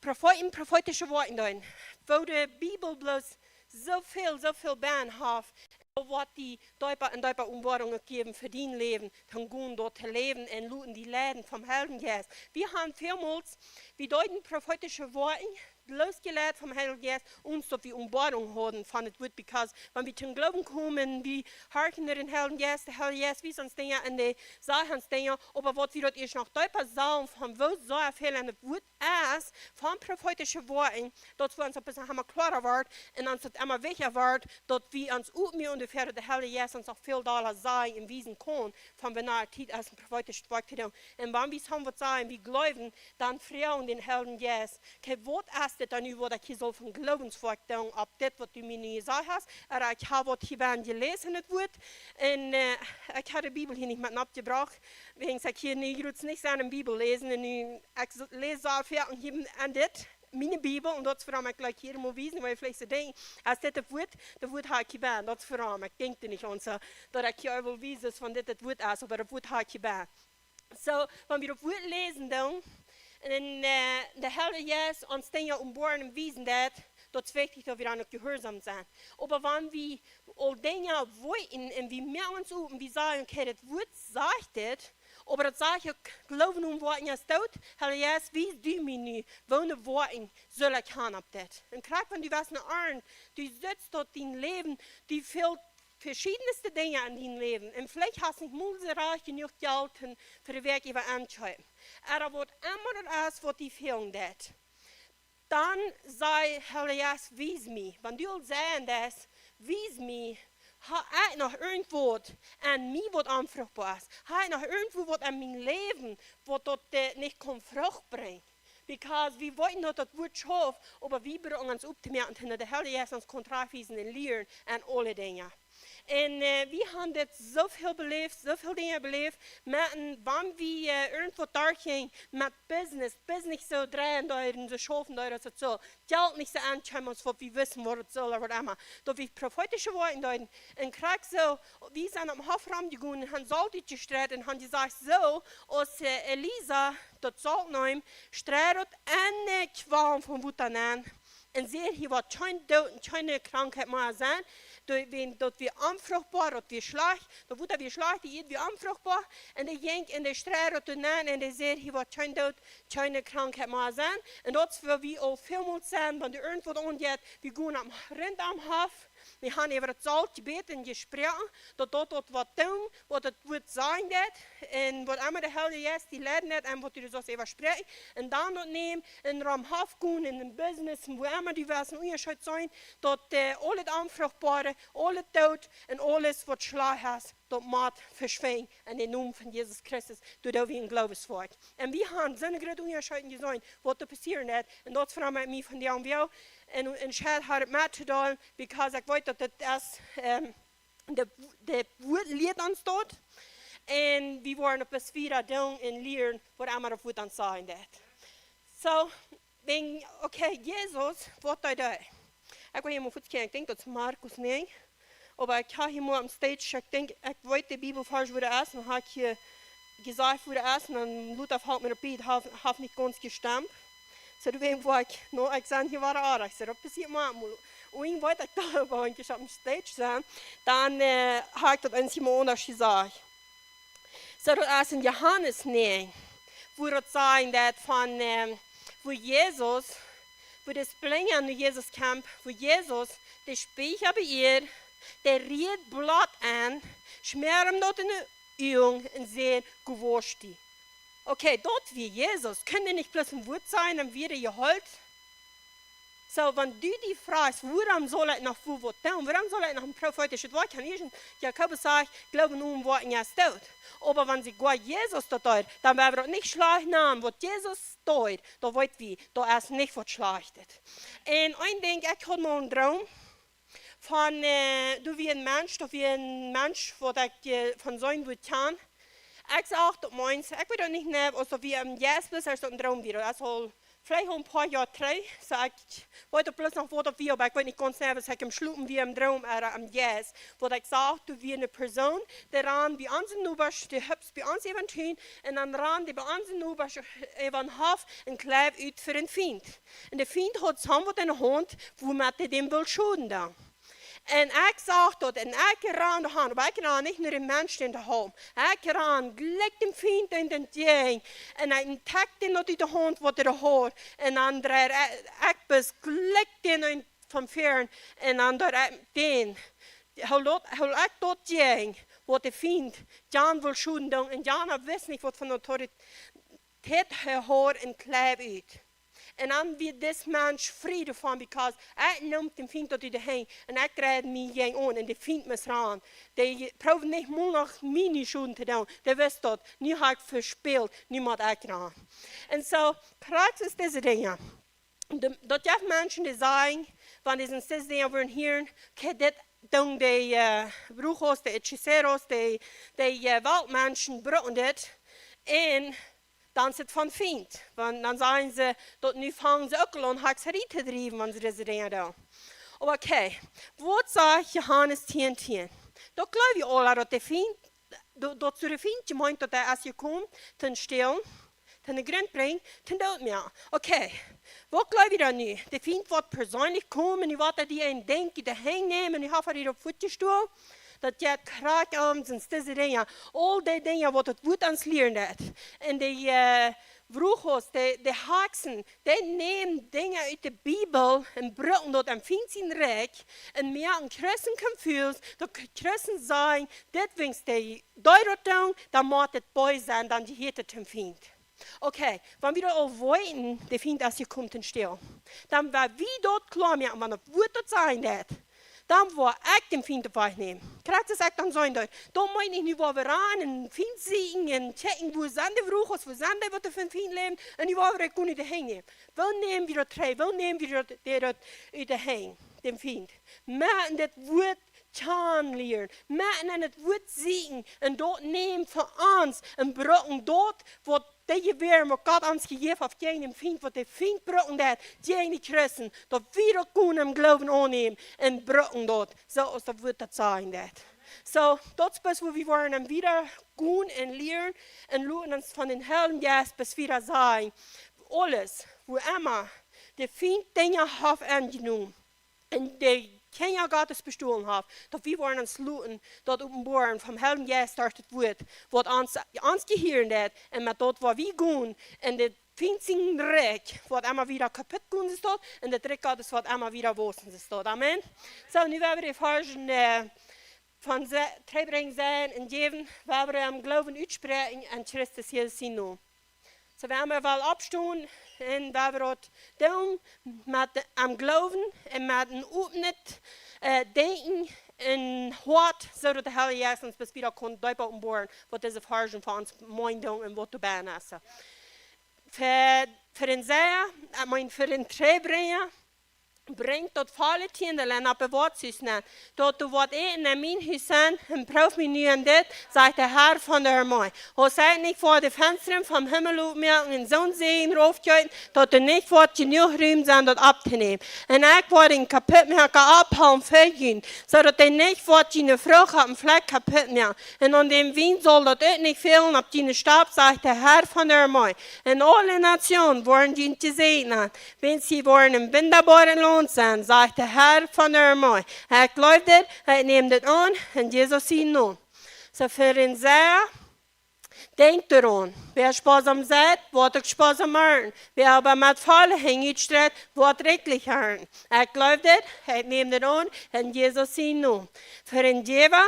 Profeeten profeetische Wieed deeden, woo de Bibel bloos soo väl, soo väl benn haft, waut die deepa un deepa Openboarunk jäwen fa dien Läwen, dan gonen daut to läwen un loten die leiden vom Heiljen Jeist. Wie haben välmols, wie deeden profeetische Wieed, bloos jeleit vom Heiljen Jeist, ons daut wie Openboarunk hauden von daut Wuat, because wan wie toom Gloowen komen, wie horchen no dän Heiljen Jeist, de Heilje Jeist wiest ons Dinja un dee sajcht ons Dinja, oba waut wie daut ieescht noch deepa sajen, von woo sea väl en daut Wuat es, von profeetische Wieed, daut wie ons daut emma kloara woat un ons daut emma wichtja woat, daut wie ons utmoaken un de Heilje Jeist ons noch väl dolla sajen un wiesen kaun, von wanea Tiet es een profeetische Wieed to doonen. Un wan wie soo waut sajen, wie gloowen, dan froagen dän Heiljen Jeist: "Kjikj, waut es dit dan nu, waut ekj hia saul von Gloowenswoakj doonen, opp dit, waut du mie nu jesajcht hast?" Ooda ekj hab waut hia benn jeläsen en daut Wuat. Un, äh, ekj hab de Bibel hia nich met oppjebrocht. Wäajen ekj hia nu jrods nich soo eene Bibel läsen. Un nu, ekj s-, läs soo väl hia aun dit, miene Bibel, un daut es wuarom ekj jlikj hia mol wiesen, wiels veleicht soo denkj, aus dit daut Wuat, daut Wuat hab ekj hia benn, daut es wuarom ekj denkj doa nich aun soo, daut ekj hia well wiesen, von dit daut Wuat es, oba daut Wuat hab ekj hia benn. Soo, wan wie daut Wuat läsen dan, un, äh, de Heilje Jeist ons Dinja openboaren un wiesen deit, Daut es wichtich, daut wie dan uk jehuarsom sent. Oba wan wie aul Dinja weeten un wie moaken ons opp un wie sajen, okay, daut Wuat sajcht dit, oba daut sajcht uk, Gloowen onen Woakjen es doot, Herr Jesus, wies du mie nu, woone Woakjen saul ekj han opp dit? Un krakjt wan du west ne Arnt, du sitst doa en dien Läwen, die väl veschiedenste Dinja en dien Läwen. Un veleicht hast nich mol soo rajcht jenuach Jelt fa, fa de Wäakj äwa enkjeepen. Ooda waut emma daut es, waut die fälen deit. Dan saj, Herr Jesus, wies mie. Wan du aul sajen deist, wies mie, ha ekj noch irjentwaut aun mie, waut onfruchtboa es? Ha ekj noch irjentwua waut en mien Läwen, waut daut, äh, nich kaun Frucht brinjen? Because wie weeten, daut daut Wuat schauft, oba wie brucken ons opptomoaken, daut de Herr Jesus ons kaun trajchtwiesen un lieren aun aule Dinja. Un, äh, wie haben dit soo väl beläft, soo väl Dinja beläft, met een, wan wie, äh, irjentwaut derchjinjen, met Business, Business nich soo dreien deeden, soo schaufen deeden, aus daut sull. Jelt nich soo aunkjeem, aus waut wie wisten, waut et sull, ooda waut emma. Daut wie profeetische Woakjen deeden. Un krakjt soo, wie sent oppem Hoff romjegonen un haben Solt utjestreit un haben jesajcht, soo, aus, äh, Elisa daut Solt neem, streit daut enne Kwal von Wota nenn. Un säd: Hia woat kjeen Doot un kjeene Krankheit mea sennen. Doa, wan daut wia onfruchtboa, daut wia schlajcht, daut Wota wia schlajcht, de Ieed wia onfruchtboa. Un dee jinkj un dee streit daut doa nenn un dee säd: Hia woat kjeen Doot, kjeene Krankheit mea sennen. Un daut es wua wie aul välmol sent, wan doa irjentwaut aunjeit, wie gonen aum, runt aum Hoff, wie haben äwa daut Solt jebät un jesproaken, daut daut, daut woat doonen, waut daut Wuat sajen deit, un waut emma de Herr Jesus die leiden deit, un waut du sust äwaspräakjen, un dan daut nämen, un romhoff gonen, en een Business, un wua emma du west, een Unjascheet sennen, daut, äh, aul daut Onfruchtboare, aul daut Doot un aules, waut schlajcht es, daut mott veschwinjen en dän Nomen von Jesus Christus, doaderch daut wie em Gloowen woaren. Un wie haben soone groote Unjascheet jeseenen, waut doa passieren deit, un daut es wuarom ekj mie vondoag aun woo, un, un Scheit haud et met to doonen, because ekj weet, daut daut es, ähm, de, de Wuat lieet ons daut. Un wie woaren opp ons wieda doonen un lieren, waut emma daut Wuat ons sajen deit. So, wan, okay, Jesus, waut deed hee? Ekj well hia mau fuaz kjikjen, ekj denkj, daut es Markus näajen. Oba ekj hab hia mau opp de Stage, ekj denkj, ekj weet de Bibelvarsch, wua daut es, un dan hab ekj hia jesajcht, wua daut es, un dan lota felt mie opp, daut haft, haft nich gaunz jestemmt. So, doawäajen woa ekj, no, ekj sie hia wada oajch. So, daut passieet mau emol. Un wan ekj doa, wan ekj opp de Stage sie, dan, äh, hab ekj daut eent mau aundasch jesajcht. So, daut es en Johanes näajen, wua daut sajcht, daut von, ähm, wua Jesus, wua de Blinja no Jesus kjemt, wua Jesus, dee spieejelt bie äa, dee rieet Bloot aun, schmäat am daut en de Uagen un säd: Go wausch die. Okay, daut wia Jesus. Kunn dee nich bloos een Wuat sajen un wia jeheelt? So, wan du die froagst, wuarom saul ekj noch wua waut doonen? Wuarom saul ekj noch een profeetischet Wuat haben? Hia en Jakobus sajcht, Gloowen onen Woakjen es doot. Oba wan soogoa Jesus daut deed, dan woa wie daut nich schlajcht nanen. Waut Jesus deed, daut weet wie, daut es nich waut Schlajchtet. Un een Dinkj, ekj haud mol een Droom von, äh, doa wia een Mensch, doa wia een Mensch, waut ekj, äh, von sien Wuat kjan. Ekj sach daut mol eemol, ekj weet daut nich mea, aus daut wia em Jeist, aus daut een Droom wia. Daut es aul veleicht aul een poa Joa trigj. So ekj weet daut bloos noch, waut daut wia, oba ekj weet nich gaunz mea, aus ekj em Schlopen wia, em Droom, ooda em Jeist. Waut ekj sach, doa wia eene Persoon, dee rand bie onse Nobasch, dee hupst bie ons äwa dän Tun, un dan rand dee bie onse Nobasch äwa dän Hoff un kjleef ut fa dän Fient. Un de Fient haud soont waut en de Haunt, wuamet dee däm wull schoden doonen. Un ekj sach daut, un ekj rand doa han, oba ekj rand nich no dän Mensch, dän to hoolen. Ekj rand jlikj dän Fient entjäajen. Un ekj trakj dän ut de Haunt, waut hee haud. Un dan dreid ekj, ekj bes jlikj dän un von wieren. Un dan dreid ekj dän. Hee lot, hee lot daut jäajen, waut de Fient, Jan wull schoden doonen. Un Jan wist nich, waut fa Autorität hee haud, un kjleef ut. Un dan wia dis Mensch frie doavon, because ekj neem dän Fient daut ut de Henj un ekj dreid mie jäajen aun un de Fient must rannen. Dee proowd nich mol noch mie nu schoden to doonen. Dee wist daut, nu hab ekj vespält, nu mott ekj rannen. Un soo, krakjt es dise Dinja. De, daut jeft Menschen, dee sajen, wan dee soone Dinja woaren hieren, okay, dit doonen dee, äh, brujos, dee hechiceros, dee, dee, äh, Weltmenschen brucken dit. Un dan es et von Fient. Wan, dan sajen see, daut nu fangen see uk aul aun Hexerei to driewen, wan see dise Dinja doonen. Oba okay, waut sajcht Johanes tieen tieen? Daut jleew wie aula, daut de Fient, daut, daut soo de Fient jemeent, daut hee es jekomen, to stälen, Toom de Grunt brinjen, toom doot moaken. Okay, waut jleew jie dan nu? De Fient woat perseenlich komen, dee woat die een Dinkj ut de Henj nämen, dee haft die opp Foot jestolen. Daut jeit krakjt om, sent dise Dinja. Aul dee Dinja waut daut Wuat ons lieren deit. Un dee, äh, Brujos, dee, dee Hakjsen, dee nämen Dinja ut de Bibel un brucken daut em Fient sien Rikj un moaken Christen confused, daut Christen sajen, dit wiels dee, dee daut doonen, dan mott et bees sennen, dan jehieet et dän Fient. Okay, wan wie daut aul weeten, de Fient es jekomen toom stälen, dan woa wie daut kloa moaken, wan daut Wuat daut sajen deit, dan woa ekj dän Fient opp Wajch nämen. Krakjt soo aus ekj dan sajen deed, dan meen ekj nu, woa wie ran un Fient sieekjen un checken, wua sent de Brujos, wua sent dee, waut doa fa een Fient läwen, un nu woa wie daut goot ut de Henj nämen. Woo näm wie daut trigj? Woo näm wie daut, dee daut ut de Henj, dän Fient? Met daut Wuat kjanen lieren, met daut Wuat sieekjen, un daut nämen fa ons, un brucken daut, waut dee Jewäa, waut Gott ons jejäft haft, jäajen dän Fient, waut de Fient brucken deit, jäajen de Christen, daut wie daut goot em Gloowen aunnämen un brucken daut, soo aus daut Wuat daut sajen deit. Soo, daut es bloos, wua wie woaren wieda gonen un lieren un loten ons von dän Heiljen Jeist bloos wieda sajen. Aules, wua emma de Fient Dinja haft aunjenomen un de Kjinja Gottes bestolen haft, daut wie woaren ons loten daut openboaren vom Heiljen Jeist derch daut Wuat, waut ons, ons jehieren deit, un met daut woa wie gonen, un de Fient sien Rikj woat emma wieda kaput gonen, sajcht daut, un daut Rikj Gottes woat emma wieda wausen, sajcht daut. Amen. Soo, nu woa wie de Varzen, äh, von se-, trigj brinjen, sajen un jäwen, woa wie em Gloowen utspräakjen aun Christus Jesus sienen Nomen. Soo, wie woaren woll oppstonen un woa wie daut doonen met de, em Gloowen un met een opnet, äh, Denkjen un Hoat, soo daut de Heilje Jeist ons bloos wieda kaun deepa openboaren, waut dise Varzen fa ons meenen doonen un waut doa bie es. Fa, fa dän Saja, ekj meen, fa dän Trigjbrinja, brinjt daut volle Tiendel opp daut Woakjhus nenn, daut doa waut Äten en mien Hus sent, un proowt mie nu en dit, sajcht de Herr von de Armee. Aus ekj nich woa de Fenstren vom Himmel opmoaken un soon Säajen raufkjeeten, daut doa nich woat jenuach Rum sennen, daut opptonämen. Un ekj woa dän Kaputtmoaka aufhoolen fa junt, soo daut hee nich woat june Frucht oppem Flakj kaputt moaken. Un aun dän Wien saul daut uk nich fälen opp june Stap, sajcht de Herr von de Armee. Un aule Nationen woaren junt jesäajnen, wiels jie woaren een wundaboaret Launt sennen, sajcht de Herr von de Armee. Ekj jleew dit, ekj näm dit aun, en Jesus sienen Nomen. Soo, fa dän Saja, denkjt doaraun, wäa spoasam seit, woat uk spoasam arnten. Wäa oba met volle Henj utstreit, woat rikjlich arnten. Ekj jleew dit, ekj näm dit aun, en Jesus sienen Nomen. Fa dän Jäwa,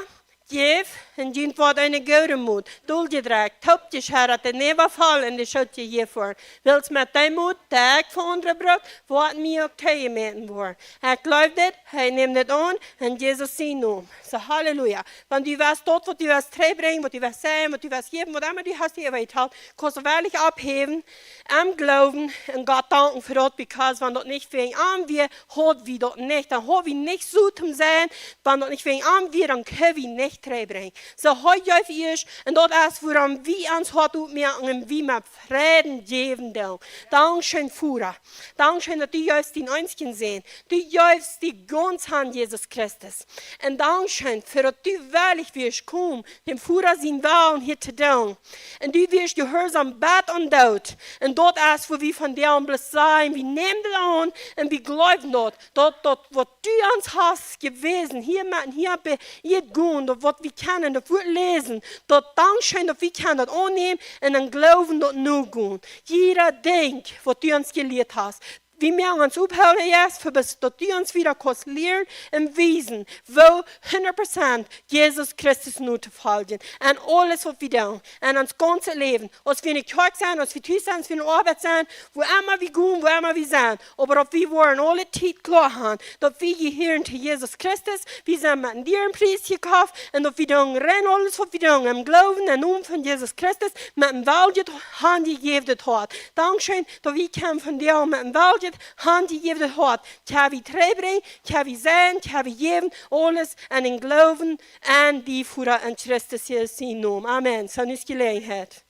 jäft, un junt woat eene goode Mot, dol jedrekjt, toopjescheddat, un äwavoll en de Schoot jejäft woaren. Wiels met dee Mot, dee ekj fa aundre bruk, woat mie uk toojemäten woaren. Ekj jleew dit, ekj näm dit aun, en Jesus sienen Nomen. Soo, Halleluja. Wan du west daut, waut du west trigjbrinjen, waut du west sajen, waut du west jäwen, waut emma du hast hia bie jehaut, kaust du werkjlich opphäwen, em Gloowen un Gott danken fa daut, because wan daut nich wäajen am wia, haud wie daut nich. Dan haud wie nich soo toom sennen, wan daut nich wäajen am wia, dan kunn wie nich trigjbrinjen. Soo, hee jeef ieescht, un daut es wuarom wie ons Hoat opmoaken un wie met Freiden jäwen doonen. Dankscheen, Voda. Dankscheen, daut du jeefst dän eensjen Sän. Du jeefst die gaunz aun Jesus Christus. Un dankscheen fa daut du wellich wieescht komen, dän Voda sienen Wellen hia to doonen. Un du wieescht jehuarsom bat aum Doot. Un daut es, wua wie vondoag bloos sajen, wie nämen daut aun un wie jleewen daut, daut, daut waut du ons hast jewäsen, hia met, hia bie, hia gonen, daut waut wie kjennen, daut Wuat läsen, daut dankscheen, daut wie kjennen daut aunnämen un em Gloowen daut nogonen. Jieda Dinkj, waut du ons jelieet hast, wie moaken ons opp, Herr Jesus, fa bloos daut du ons wieda kaust lieren un wiesen, woo hundat Prozent Jesus Christus notofoljen. En aules, waut wie doonen, en ons gaunzet Läwen, aus wie enne Kjoakj sent, aus wie tus sent, aus wie enne Oabeit sent, wua emma wie gonen, wua emma wie sent, oba daut wie woaren aule Tiet kloa haben, daut wie jehieren to Jesus Christus, wie sent met een dieren Pries jekoft, un daut wie doonen rein aules, waut wie doonen, em Gloowen, em Nomen von Jesus Christus, met een weljet hanjejäwnet Hoat. Dankscheen, daut wie kjennen vondoag met een weljet hanjejäwnet Hoat, kjenn wie trigjbrinjen, kjenn wie sennen, kjenn wie jäwen, aules en dän Gloowen aun die, Voda, en Christus Jesus sienen Nomen. Amen. Soo, nu es Jeläajenheit.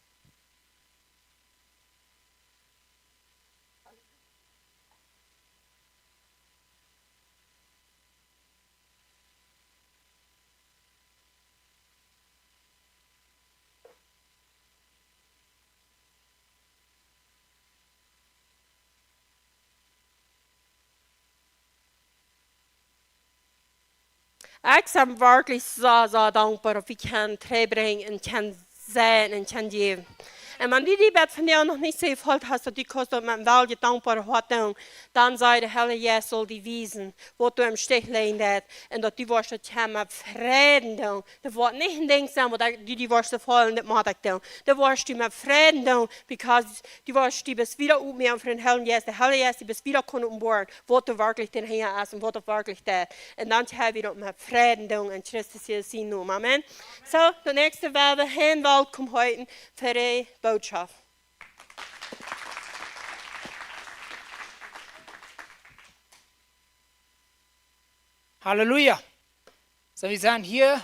Ekj sie werkjlich soo, soo dankboa, daut wie kjennen trigjbrinjen un kjennen sennen un kjennen jäwen. Un wan du die bat vondoag noch nich soo jefeelt hast, daut du kaust daut met een weljet dankboaret Hoat doonen, dan saj de Heilje Jeist saul die wiesen, waut du em Stich lajen deist, un daut du woascht daut kjennen met Freiden doonen. Daut woat nich een Dinkj sennen, waut du, du woascht faulen, daut mott ekj doonen. Daut woascht du met Freiden doonen, because du woascht die bat wieda oppmoaken fa dän Heiljen Jeist. De Heilje Jeist, die bat wieda kjennen openboaren, waut doa werkjlich hinja es un waut doa werkjlich deit. Un dan kjenn wie daut met Freiden doonen en Christus Jesus sienen Nomen. Amen. Soo, de näakjste woa wie han welkom heeten fa de Bootschoft. Halleluja. Soo, wie sent hia.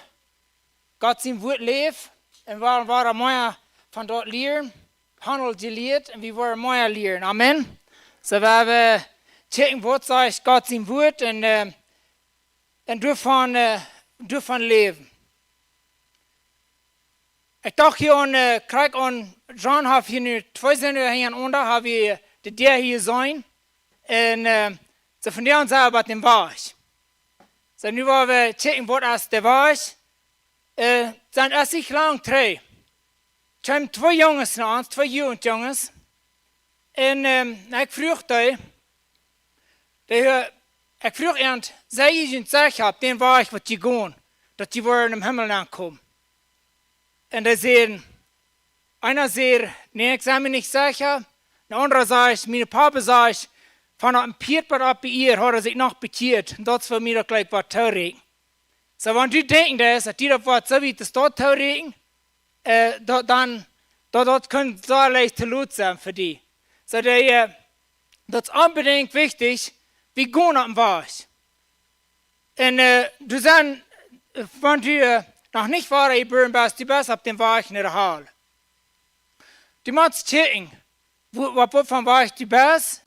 Gott sien Wuat läft. Un wie woaren mea von daut lieren. Hannel jelieet un wie woaren mea lieren. Amen. Soo, wie woaren kjikjen, waut sajcht Gott sien Wuat un, äh, un doavon, äh, doavon läwen. Ekj docht hia aun, äh, krakjt aun, John haft hia nu twee Sindach hinjarenaunda, hab wie de Däa hia jeseenen. Un, äh, soo von doa aun sent wie bie dän Wajch. Soo, nu woa wie kjikjen, waut es de Wajch. Äh, sent es nich lang trigj. Kjeemen twee Junges no ons, twee Jugendjunges. Un, ähm, ekj fruach dee, dee, äh, ekj fruach an, sie jie secha opp dän Wajch, waut jie gonen, daut jie woaren em Himmel aunkomen? Un dee säden, eena säd, nä, ekj sie mie nich secha. De aundra sajcht, mien Papa sajcht, von opp een Pieet bat opp de Ieed haud hee sikj noch bekjieet. Un daut es fa mie daut jlikj waut to räakjnen. Soo, wan du denkjen deist, daut die daut woat soo wiet de Staut to räakjnen, äh, daut, dan, daut, daut kaun soo leicht to lot sennen fa die. Soo, dee, äh, daut es onbedinjt wichtich, wie gonen opp dän Wajch. Un, äh, du sent, äh, wan du, äh, noch nich wada jebuaren best, du best opp dän Wajch no de Hal. Du motst kjikjen, wua, opp waut von Wajch du best,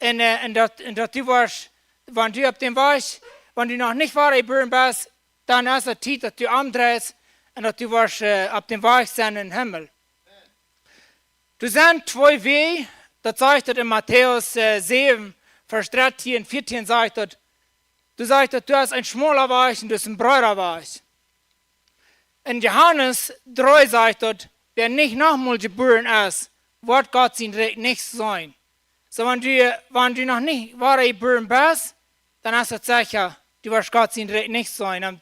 un, äh, un daut, un daut du woascht, wan du opp dän Wajch, wan du noch nich wada jebuaren best, dan es et Tiet, daut du omdreist un daut du woascht, äh, opp dän Wajch sennen em Himmel. Doa sent twee Wäaj, daut sajcht daut en Matäus, äh, säwen, Varsch dartieen, vieetieen sajcht daut, doa sajcht daut, doa es een schmola Wajch un doa es een breeda Wajch. En Johanes dree sajcht daut, wäa nich nochmol jebuaren es, woat Gott sien Rikj nich seenen. Soo, wan du, wan du noch nich wada jebuaren best, dan es et secha, du woascht Gott sien Rikj nich seenen. Un,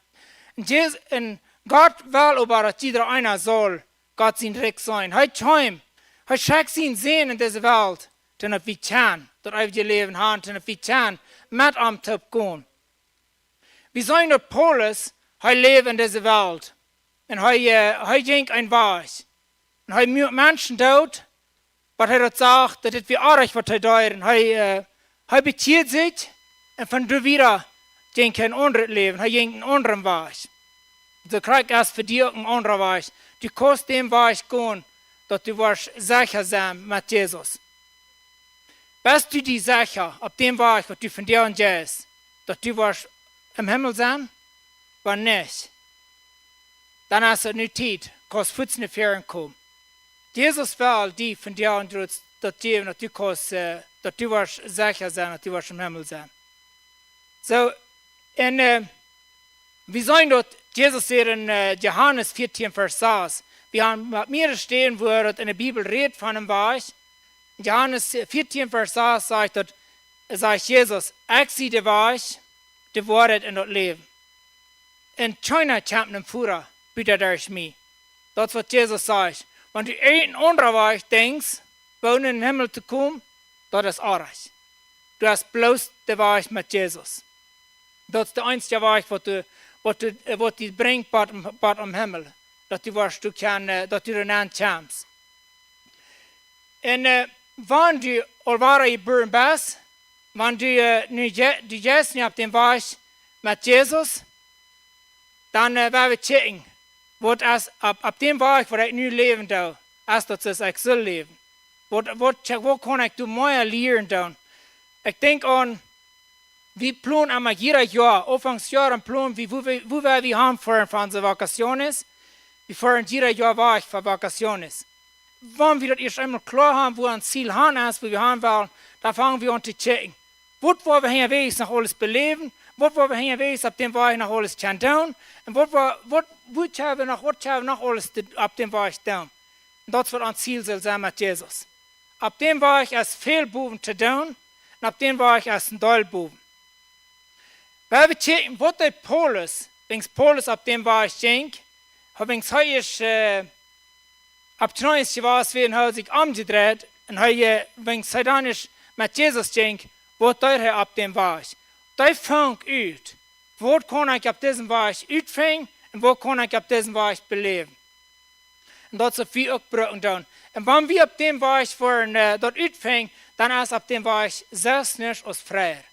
un Jesus, un Gott well oba, daut jieda eena saul Gott sien Rikj seenen. Hee kjeem, hee schekjt sienen Sän en dise Welt, daut wie kjennen daut eewje Läwen haben, daut wie kjennen met am toop gonen. Wie seenen daut Paulus, hee läwd en dise Welt. Un hee, äh, hee jinkj een Wajch. Un hee muak Menschen doot, waut hee daut sach, daut dit wia oajch, waut hee deed. Un hee, äh, hee bekjieed sikj un von doa wieda jinkj hee een aundret Läwen. Hee jinkj een aundren Wajch. Soo krakjt es fa die uk een aundra Wajch. Du kaust dän Wajch gonen, daut du woascht secha sennen met Jesus. Best du die secha opp dän Wajch, waut du vondoag jeist, daut du woascht em Himmel sennen? Wan nich, dan es et nu Tiet, kaust fuaz no väaren komen. Jesus well die vondoag daut, daut jäwen, daut du kaust, äh, daut du woascht secha sennen, daut du woascht em Himmel sennen. Soo, un, äh, wie seenen daut Jesus säd en, äh, Johanes vieetieen, Varsch sas. Wie haben met mea Städen, wua daut en de Bibel rät von een Wajch. Johanes vieetieen, Varsch sas sajcht daut, sajcht Jesus, ekj sie de Wajch, de Woarheit un daut Läwen. Un kjeena kjemt nom Voda, buta derch mie. Daut es waut Jesus sajcht. Wan du een aundren Wajch denkjst, woo en dän Himmel to komen, daut es oajch. Du hast bloos dän Wajch met Jesus. Daut es de eensje Wajch, waut du, waut du, äh, waut die brinjt bat, bat aum Himmel. Daut du woascht, du kaust, äh, daut du doa nenn kjemst. Un, äh, wan du aul wada jebuaren best, wan du, äh, nu je-, du jeist nu opp dän Wajch met Jesus, dan, äh, woa wie checken, waut es opp, opp dän Wajch, waut ekj nu läwen doo, es daut, soo aus ekj saul läwen. Waut, waut, woo kaun ekj doa mea lieren doonen? Ekj denkj aun, wie plonen emma jieda Joa, Aunfangs Joa en plonen wie, wua wie, wua wie han foaren fa onse vacaciones. Wie foaren jieda Joa wajch fa vacaciones. Wan wie daut ieescht eemol kloa haben, wua ons Ziel han es, wua wie han wellen, dan fangen wie aun to checken. Waut woa wie hia wajch noch aules beläwen? Waut wie hinjawäajes opp dän Wajch noch aules kjennen doonen. Un waut wie, waut, waut kjenn wie noch, waut kjenn wie noch aules de-, opp dän Wajch doonen. Un daut es waut ons Ziel saul sennen met Jesus. Opp dän Wajch es väl bowen to doonen. Un opp dän Wajch es een Deel bowen. Wie haben kjikjen, waut deed Paulus, wiels Paulus opp dän Wajch jinkj, wiels hee es, äh, opp Kjnees jewast wia un hee sikj omjedreit un hee, äh, wiels hee dan es met Jesus jinkj, waut deed hee opp dän Wajch. Dee funk ut, waut kaun ekj opp disen Wajch utfinjen un waut kaun ekj opp disen Wajch beläwen. Un daut es waut wie uk brucken doonen. Un wan wie opp dän Wajch woaren, äh, daut utfinjen, dan es opp dän Wajch selfst nuscht aus frie.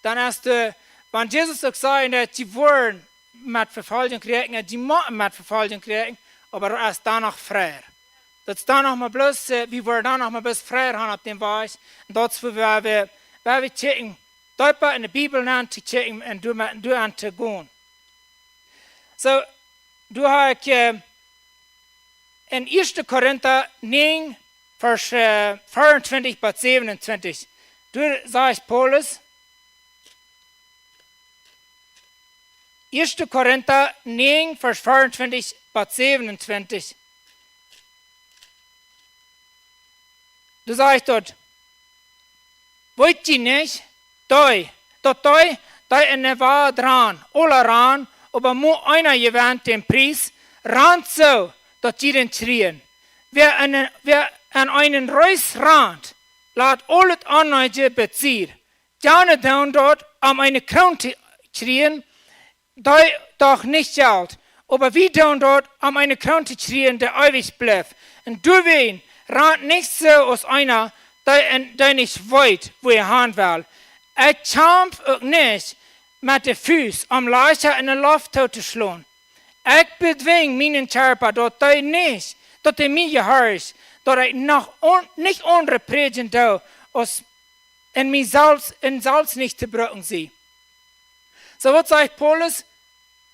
Dan es de, wan Jesus uk säd, daut dee woaren met Vefoljunk räakjnen, dee motten met Vefoljunk räakjnen, oba daut es dan noch frie. Daut es dan noch mau bloos, äh, wie woaren dan noch mau bloos frie gonen opp dän Wajch. Un daut es wua wie, wua wie kjikjen, deepa enne Bibel nenn to kjikjen un doa, doa aun to gonen. Soo, doa hab ekj, äh, en Ieeschte Korinta näajen, Varsch, äh, veeauntwintich bat säwenuntwintich. Doa sajcht Paulus, Ieeschte Korinta näajen, Varsch veeauntwintich bat säwenuntwintich. Doa sajcht daut, weet jie nich, dee, daut dee, dee enne Welt rannen, aula rannen, oba mau eena jewennt dän Pries, rant soo, daut jie dän kjrieen. Wäa en, wäa en eenen Reess rant, lat aulet aundre besied. Jane doonen daut, om eene Kroon to kjrieen, dee doch nich jelt. Oba wie doonen daut, om eene Kroon to kjrieen, dee eewich blift. Un doawäajen rant nich soo aus eena, dee en, dee nich weet, wua hee han well. Ekj kjamf uk nich met de Fust, om Lajcha enne Loft to schlonen. Ekj bedwinj mienen Kjarpa, daut dee nich, daut dee mie jehorcht, daut ekj noch aun-, nich aundre prädjen doo, aus un mie selfst, un selfst nich to brucken sie. Soo, waut sajcht Paulus?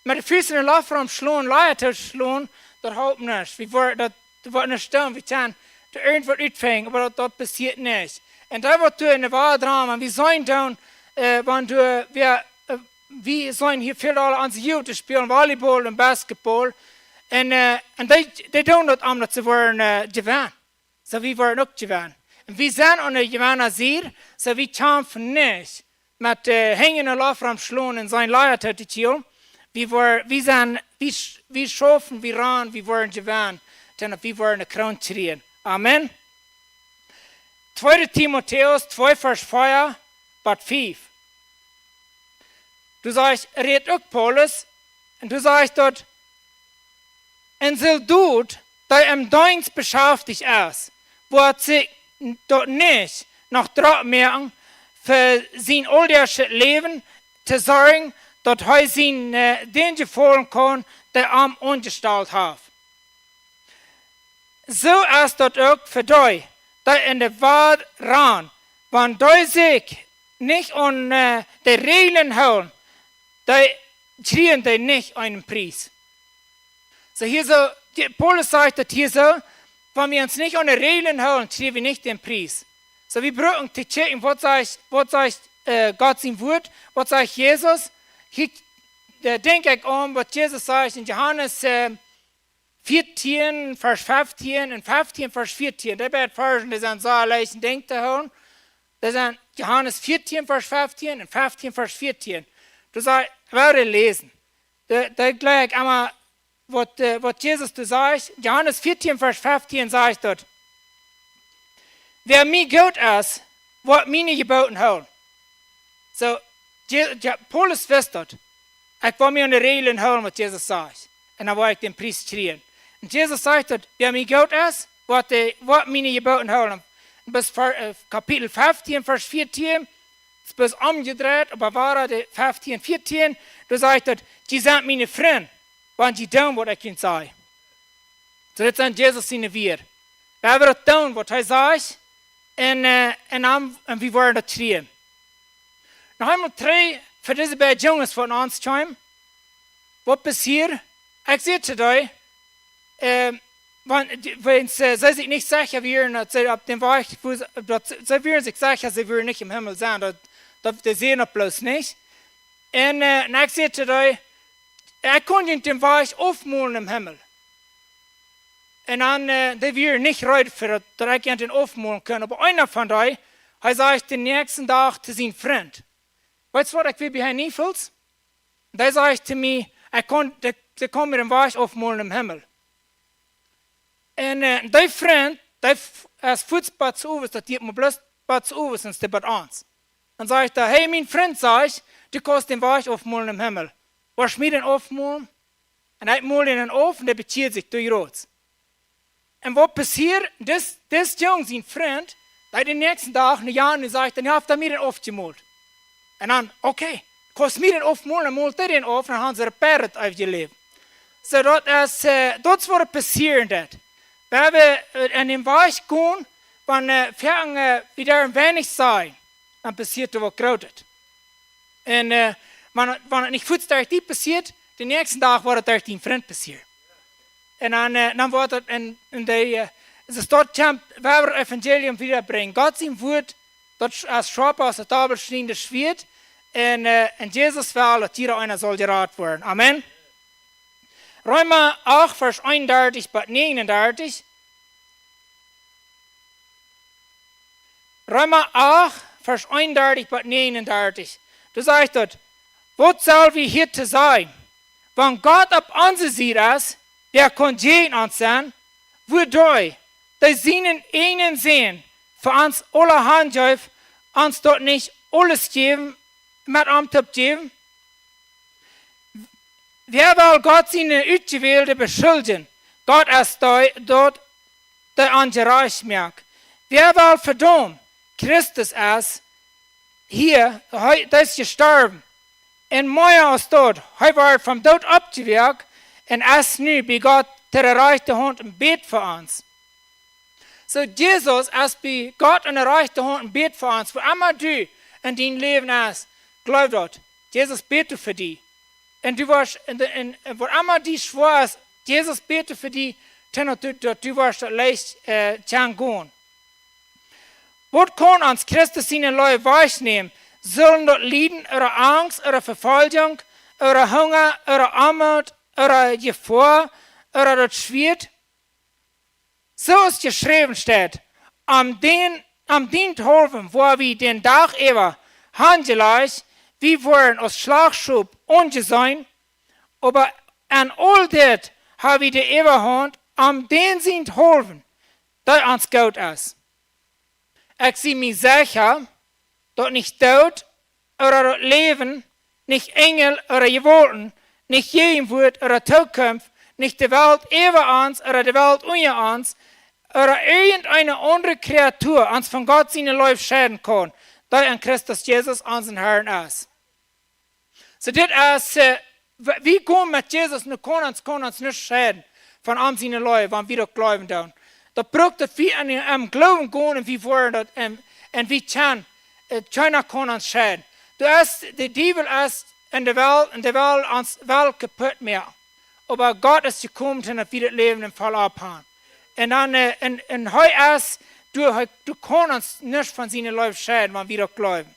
Met de Fust enne Loft rom schlonen, Lajcha to schlonen, daut halpt nich. Wie woaren, daut, daut woat nich stonen, wie kjennen doa irjentwaut utfinjen, oba daut, daut passieet nich. Un daut woat doa enne Welt rannen, wan wie seenen doonen, äh, wan doa, wie, äh, wie seenen hia väl aul aun de Jugend, dee spälen Volleyball un Basketball. Un, äh, un dee, dee doonen daut om daut see woaren, äh, jewennen. Soo, wie woaren uk jewennen. Un wie sent aun de Jewenna Sied, soo wie kjamfen nich met de Henj enne Loft rom schlonen un seenen Lajcha to kjielen. Wie woaren, wie sent, wie sch-, wie schaufen, wie rannen, wie woaren jewennen. Dan wie woaren eene Kroon kjrieen. Amen. Tweede Timotäus twee Varsch vea bat fief. Doa sajcht, rät uk Paulus, un doa sajcht daut, een Soldot, dee em Deenst beschaftich es, woat sikj daut nich noch drock moaken, fa sien auldachschet Läwen to sorjen, daut hee sien, äh, dän jefaulen kaun, dee am aunjestalt haft. Soo es daut uk fa dee, dee enne Welt rannen. Wan dee sikj nich aun, äh, de Räajlen hoolen, dee kjrieen dee nich eenen Pries. Soo hia soo, de Paulus sajcht daut hia soo, wan wie ons nich aun de Räajlen hoolen, kjrieen wie nich dän Pries. Soo, wie brucken to kjikjen, waut sajcht, waut sajcht, äh, Gott sien Wuat, waut sajcht Jesus? Hia, äh, denkj ekj aun, waut Jesus sajcht en Johanes, äh, vieetieen, Varsch feftieen un feftieen, Varsch vieetieen. Dee beid Varschen, dee sent soo leicht em Denkj to hoolen. Dee sent Johanes vieetieen, Varsch feftieen un feftieen, Varsch vieetieen. Doa saj, woa wie läsen. Dee, dee jlikj emma waut, äh, waut Jesus doa sajcht. Johanes vieetieen, Varsch feftieen sajcht daut: Wäa mie goot es, woat miene Jeboten hoolen. Soo, Je-, Je-, Paulus wist daut. Ekj woa mie aun de Räajlen hoolen, waut Jesus sajcht. Un dan woa ekj dän Pries kjrieen. Un Jesus sajcht daut, wäa mie goot es, woat de, woat miene Jeboten hoolen. Bat ver-, äh, Kapitel feftieen, Varsch vieetieen, bat omjedreit, oba wada de feftieen, vieetieen, doa sajcht daut, jie sent miene Frind, wan jie doonen, waut ekj junt saj. Soo, dit sent Jesus siene Wieed. Wie woaren daut doonen, waut hee sajcht, un, äh, un dan, un wie woaren daut kjrieen. Noch eemol trigj fa dise beid Junges von ons, Tjim. Waut passieet? Ekj säd to dee, äh, wan, wan, äh, see sikj nich secha wieren, daut see opp dän Wajch, wua see, daut see, see wieren sikj secha, see wieren nich em Himmel sennen, daut, daut, dee säden daut bloos nich. Un, äh, un ekj säd to dee: "Ekj kaun junt dän Wajch aufmolen em Himmel." Un dan, äh, dee wieren nich reed fa daut, daut ekj junt dän aufmolen kunn. Oba eena von dee, hee säd dän näakjsten Dach to sienen Frint: "Weetst waut, ekj wia bie Herr Niefels. Dee säd to mie, ekj kaun, dee, dee kaun mie dän Wajch aufmolen em Himmel." Un, äh, dee Frint, dee f-, es fuaz bat Owes, daut dee mott bloos bat Owes un dee bat ons. Dan säd hee: "Hey, mien Frint," säd hee, "du kaust dän Wajch aufmolen em Himmel. Woascht mie dän aufmolen?" Un hee mol dän auf un dee bekjieed sikj doa jrod. Un waut passieed? Dis, dis Jung, sien Frint, dee dän näakjsten Dach no Jan un säd: "Dan haft hee mie dän aufjemolt." Un dan: "Okay, kaust mie dän aufmolen?" Dan molt hee dän auf un dan haben see de Perret aufjeläft. Soo, daut es, äh, daut es waut passieet. Daut wan wie, äh, aun dän Wajch gonen, wan, äh, fangen, äh, wie doa weinich sennen, dan passieet doa waut Grootet. Un, äh, wan, wan daut nich fuaz derch die passieet, dän näakjsten Dach woat daut derch dienen Frint passieren. Un dan, äh, dan woat daut en, en dee, äh, es daut Kjamp, wan wie daut Evangelium wieda brinjen. Gott sien Wort, daut es schoapa aus een dobbelschniedjet Schwieet. Un, äh, un Jesus well, daut jieda eena saul jerat woaren. Amen. Reema acht, Varsch eenundartich bat näajenundartich. Reema acht, Varsch eenundartich bat näajenundartich. Doa sajcht daut: "Waut sell wie hia to sajen? Wan Gott opp onse Sied es, wäa kaun jäajen ons sennen? Woo dee, dee sienen eenen Sän fa ons aula hanjeef, ons daut nich aules jäwen, met am toop jäwen? Wäa well Gott siene Utjewälde beschuljen? Gott es dee, daut, dee an jerajcht moakt. Wäa well vedaumen? Christus es hia, hee, dee es jestorwen. Un mea aus daut, hee woat vom Doot oppjewakjt un es nu bie Gott to de rajchte Haunt un bät fa ons." Soo, Jesus es bie Gott aun de rajchte Haunt un bät fa ons. Woo emma du en dien Läwen best, jleew daut. Jesus bät fa die. Un du woascht, un, un, un woo emma die schwoa es, Jesus bät fa die, daut du, daut du woascht daut leicht, äh, kjennen gonen. Waut kaun ons Christus siene Leew wajchnämen? Sellen daut Lieden, ooda Angst, ooda Vefoljunk, ooda Hunga, ooda Oamoot, ooda Jefoa, ooda daut Schwieet? Soo aus jeschräwen steit: "Om dän, om dienthaulwen woa wie dän Dach äwa hanjelajcht, wie woaren aus Schlachtschop aunjeseenen, oba en aul dit ha wie de Äwahaunt, om dän sienthaulwen, dee ons goot es." Ekj sie mie secha, daut nich Doot ooda daut Läwen, nich Enjel ooda Jewaulten, nich Jäajenwuat ooda Tookunft, nich de Welt äwa ons ooda de Welt unja ons, ooda irjent eene aundre Kreatua ons von Gott siene Leew scheiden kaun, dee en Christus Jesus, onsen Herrn, es. Soo, dit es, äh, w-, wie gonen met Jesus, nu kaun ons, kaun ons nuscht scheiden von am siene Leew, wan wie daut jleewen doonen. Daut brukt daut wie aun, aun Gloowen gonen un wie woaren daut, un, un wie kjennen, äh, kjeena kaun ons scheiden. Du hast, de Diewel es en de Welt, un dee well ons well kaputt moaken. Oba Gott es jekomen, daut wie daut Läwen em Vollop haben. Un dan, äh, un, un hee es, du, hee, du kaust ons nich von siene Leew scheiden, wan wie daut jleewen.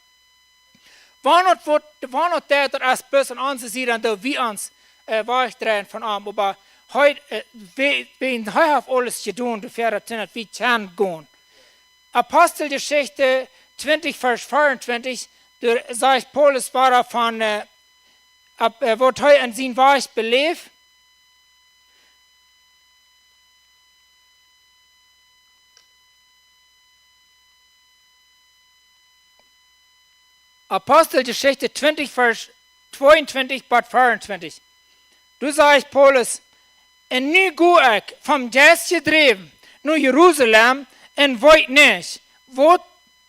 Wan daut woat, wan daut deit, daut es bloos aun onse Sied, dan doo wie ons, äh, wajchdreien von am. Oba hee, äh, wie, wie, hee haft aules jedonen, doafäa daut wie kjennen gonen. Aposteljeschicht twintich, Varsch veeauntwintich, doa sajcht Paulus wada von, äh, opp, äh, waut hee aun sienen Wajch beläft. Aposteljeschicht twintich, Varsch tweeuntwintich bat veeauntwintich. Doa sajcht Paulus: "Un nu go ekj, vom Jeist jedräwen, no Jerusalem, un weet nich, waut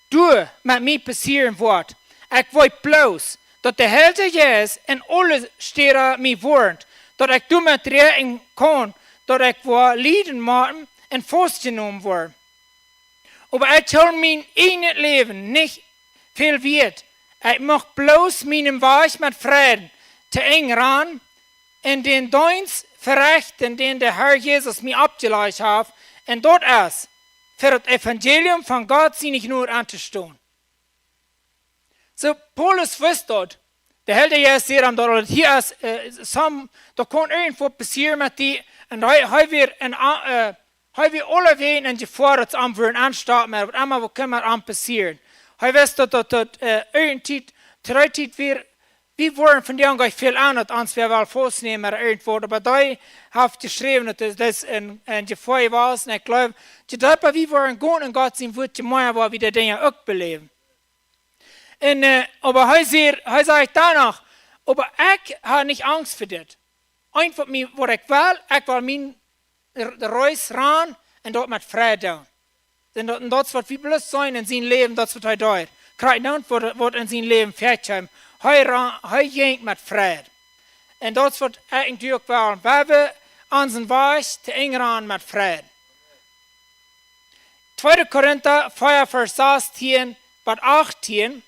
doa met mie passieren woat. Ekj weet bloos, daut de Heilje Jeist en aule Städen mie woarnt, daut ekj doamet räakjnen kaun, daut ekj woa lieden motten un faustjenomen woaren. Oba ekj hool mien ieejnet Läwen nich väl wieet. Ekj mucht bloos mienen Wajch met Freiden to Enj gonen un dän Deenst verechten, dän de Herr Jesus mie oppjelajcht haft, un daut es, fa daut Evangelium von Gott siene Jnod auntostonen." Soo, Paulus wist daut, De Heilje Jeist säd am daut, daut hia es, äh, some, daut kaun irjentwaut passieren met die. Un hee, hee wia en, äh, hee wia aulawäajen en Jefoa, daut see am wudden aunstappen, met waut emma, waut kaun met am passieren. Hee wist daut, daut, daut, äh, irjent Tiet, to dee Tiet wia, wie woaren von dee aun nich väl aun, daut ons wäa well faustnämen, oda irjentwaut. Oba dee haft jeschräwen, daut es, daut es en, en Jefoa jewast. Un ekj gleew, je deepa wie woaren gonen en Gott sien Wuat, je mea woa wie de Dinja uk beläwen. Un, äh, oba hee säd, hee säd doano, oba ekj hab nich Angst fa dit. Eent waut mie, waut ekj well, ekj well mien R-, Reis rannen un daut met Freid doonen. Un daut, un daut es waut wie bloos seenen en sien Läwen, daut es waut hee deed. Krakjt daut waut, waut en sien Läwen väakjeem. Hee ra-, hee jinkj met Freid. Un daut es waut ekj un du uk wellen. Wie woaren onsen Wajch to Enj rannen met Freid. Tweede Korinta vea, Varsch sastieen bat achttieen.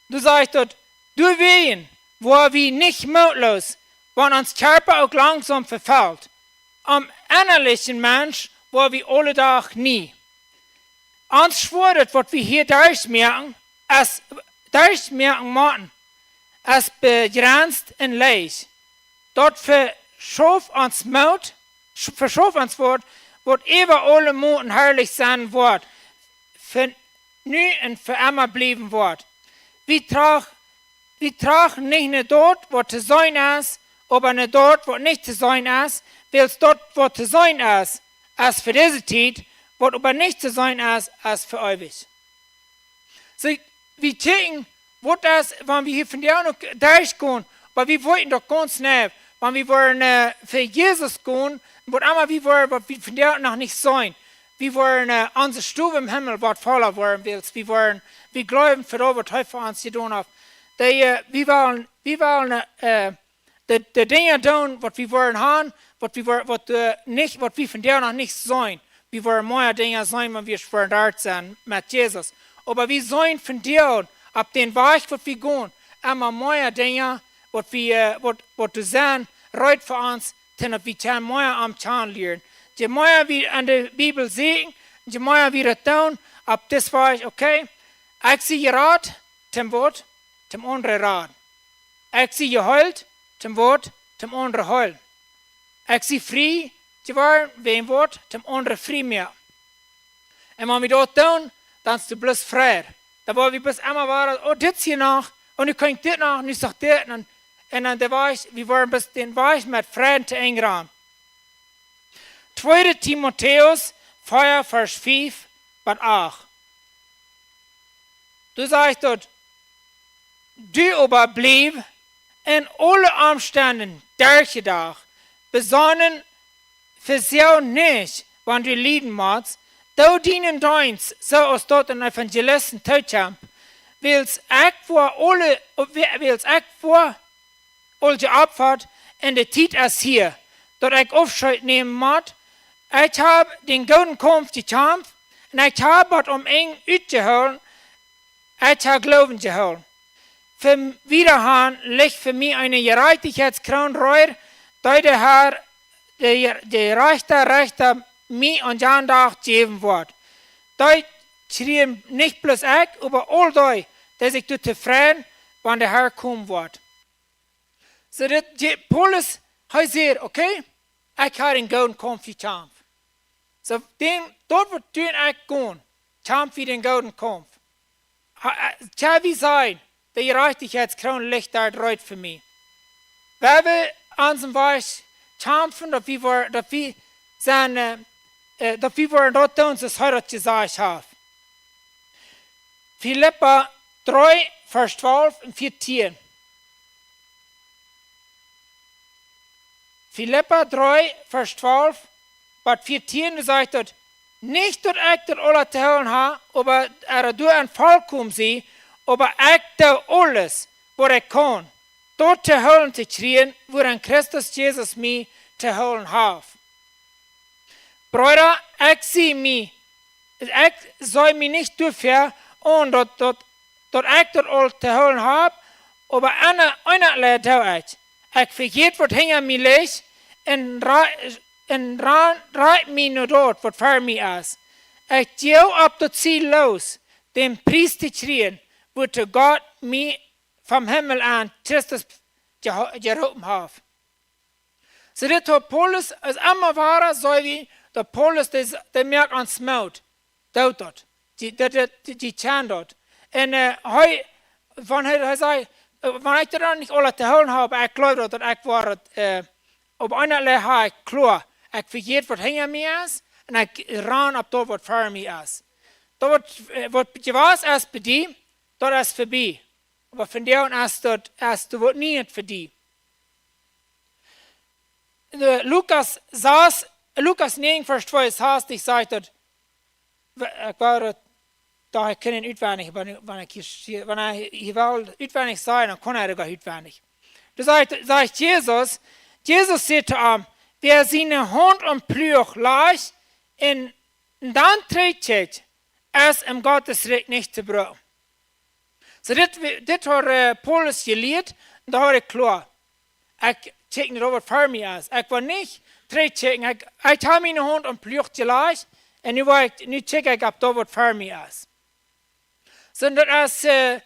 Doa sajcht daut: Doawäajen woa wie nich mootloos, wan ons Kjarpa uk langsom vefelt. Aum ennalichen Mensch woa wie aule Doag nie. Ons Schwoaret, waut wie hia derchmoaken, es, derchmoaken motten, es bejrenst un leicht. Daut veschauft ons Moot, sch-, veschauft ons Wuat, waut äwa aule Moten harlich sennen woat, fa nu un fa emma bliewen woat. Wie trach-, wie trachten nich no daut, waut to seenen es, oba no daut, waut nich to seenen es, wiels daut, waut to seenen es, es fa dise Tiet, waut oba nich to seenen es, es fa eewich. See, wie kjikjen, waut es, wan wie hia vondoag noch derchgonen, oba wie weeten doch gaunz jeneiw, wan wie woaren, äh, fa Jesus gonen, waut emma wie woaren, waut wie vondoag noch nich seenen, wie woaren, äh, onse Stow em Himmel woat volla woaren, wiels wie woaren, wie gleewen fa daut, waut hee fa ons jedonen haft. Dee, äh, wie wellen, wie wellen, äh, de, de Dinja doonen, waut wie woaren haben, waut wie woa-, waut, äh, nich, waut wie vondoag noch nich seenen. Wie woaren mea Dinja seenen, wan wie woaren doa sennen met Jesus. Oba wie seenen vondoag opp dän Wajch, waut wie gonen, emma mea Dinja, waut wie, äh, waut, waut doa sent, reed fa ons, daut wie kjennen mea aun kjanen lieren. Je mea wie aun de Bibel seenen, je mea wie daut doonen, opp dis Wajch, okay, ekj sie jerat, toom waut, toom aundre raden. Ekj sie jeheelt, toom waut, toom aundre heelen. Ekj sie frie jeworden, wäajen waut, toom aundre frie moaken. Un wan wie daut doonen, dan es de bloos Freid. Dan woa wie bloos emma woaren, oh, dit hia noch, un nu kaun ekj dit noch, nu saj dit, un, un dan de Wajch, wie woaren bloos dän Wajch met Freid to Enj rannen. Tweede Timotäus vea, Varsch fief bat acht. Doa sajcht daut: Du oba bliew en aule Omstenden derch de Doag, besonnen, vesoag nich, wan du lieden motst, doo dienen Deenst, soo aus daut een Evangelisten tookjemt, wiels ekj woa aule, wiels ekj woa aul jeopfat, un de Tiet es hia, daut ekj Aufscheet nämen mott. Ekj hab dän gooden Kaumf jekjamft, un ekj hab waut om Enj utjehoolen, ekj hab Gloowen jehoolen. Fa wieda han licht fa mie eene Jerajchtichkjeitskroon reed, dee de Herr, de, de jerajchta Rechta, mie aun jan Dach jäwen woat. Dee kjrieen nich bloos ekj, oba aul dee, dee sikj doa tofräd, wan de Herr komen woat. Soo daut je-, Paulus, hee säd, okay, ekj hab dän gooden Kaumf jekjamft. Soo, dän, daut waut du un ekj gonen, kjamf wie dän gooden Kaumf. Ha, äh, kjenn wie seenen, de Jerajchtichkjeitskroon licht doa reed fa mie. Wie woaren onsen Wajch kjamfen, daut wie woa-, daut wie sennen, äh, äh, daut wie woaren daut doonen, soo aus hee daut jesajcht haft. Filippa dree, Varsch twalf un vieetieen. Filippa dree, Varsch twalf bat vieetieen, doa sajcht daut: Nich daut ekj daut aula to hoolen hab, oba, äh, doa enn volkomen sie, oba ekj doo aules, waut ekj kaun, daut to hoolen to kjrieen, wuarenn Christus Jesus mie to hoolen haft. Breeda, ekj sie mie, ekj see mie nich doafäa aun, daut, daut, daut ekj daut aul to hoolen hab, oba eena, eena Sach doo ekj. Ekj vejät, waut hinja mie licht, un ra-, un ra-, rajcht mie no daut, waut ver mie es. Ekj go opp daut Ziel loos, dän Pries to kjrieen, wuatoo Gott mie vom Himmel aun Christus jeho-, jeroopen haft. Soo dit haft Paulus, aus emma wada, soo aus daut Paulus, dee, dee moakt ons Moot. Doot daut. Dee, dee, dee, dee, dee kjant daut. Un, äh, hee, wan hee, hee säd, äh, wan ekj daut dan nich aula to hoolen hab, ekj jleew daut, daut ekj woa, äh, opp eena Lien ha ekj kloa. Ekj vejät waut hinja mie es, un ekj ran opp daut waut ver mie es. Daut waut, äh, waut jewast es bie die, daut es verbie. Oba vondoag es daut, es daut waut nich verbie. Äh, Lukas sas, Lukas näajen, Varsch twee sas, dee sajcht daut, wa-, ekj woa daut, daut ekj kaun daut utwendich, wan, wan ekj hia, hia, wan hee hia well utwendich sajen, dan kaun hee daut utwendich. Doa sajcht, sajcht Jesus, Jesus säd to am: "Wäa siene Haunt aum Pluach lajcht un dan trigjkjikjt, es em Gottes Rikj nich to brucken." Soo, dit, dit haud, äh, Paulus jelieet, un daut haud ekj kloa. Ekj kjikj nich opp waut ver mie es. Ekj woa nich trigjkjikjen. Ekj, ekj hab miene Haunt aum Pluach jelajcht, un nu woa ekj, nu kjikj ekj opp daut waut ver mie es. Soo, daut es, äh,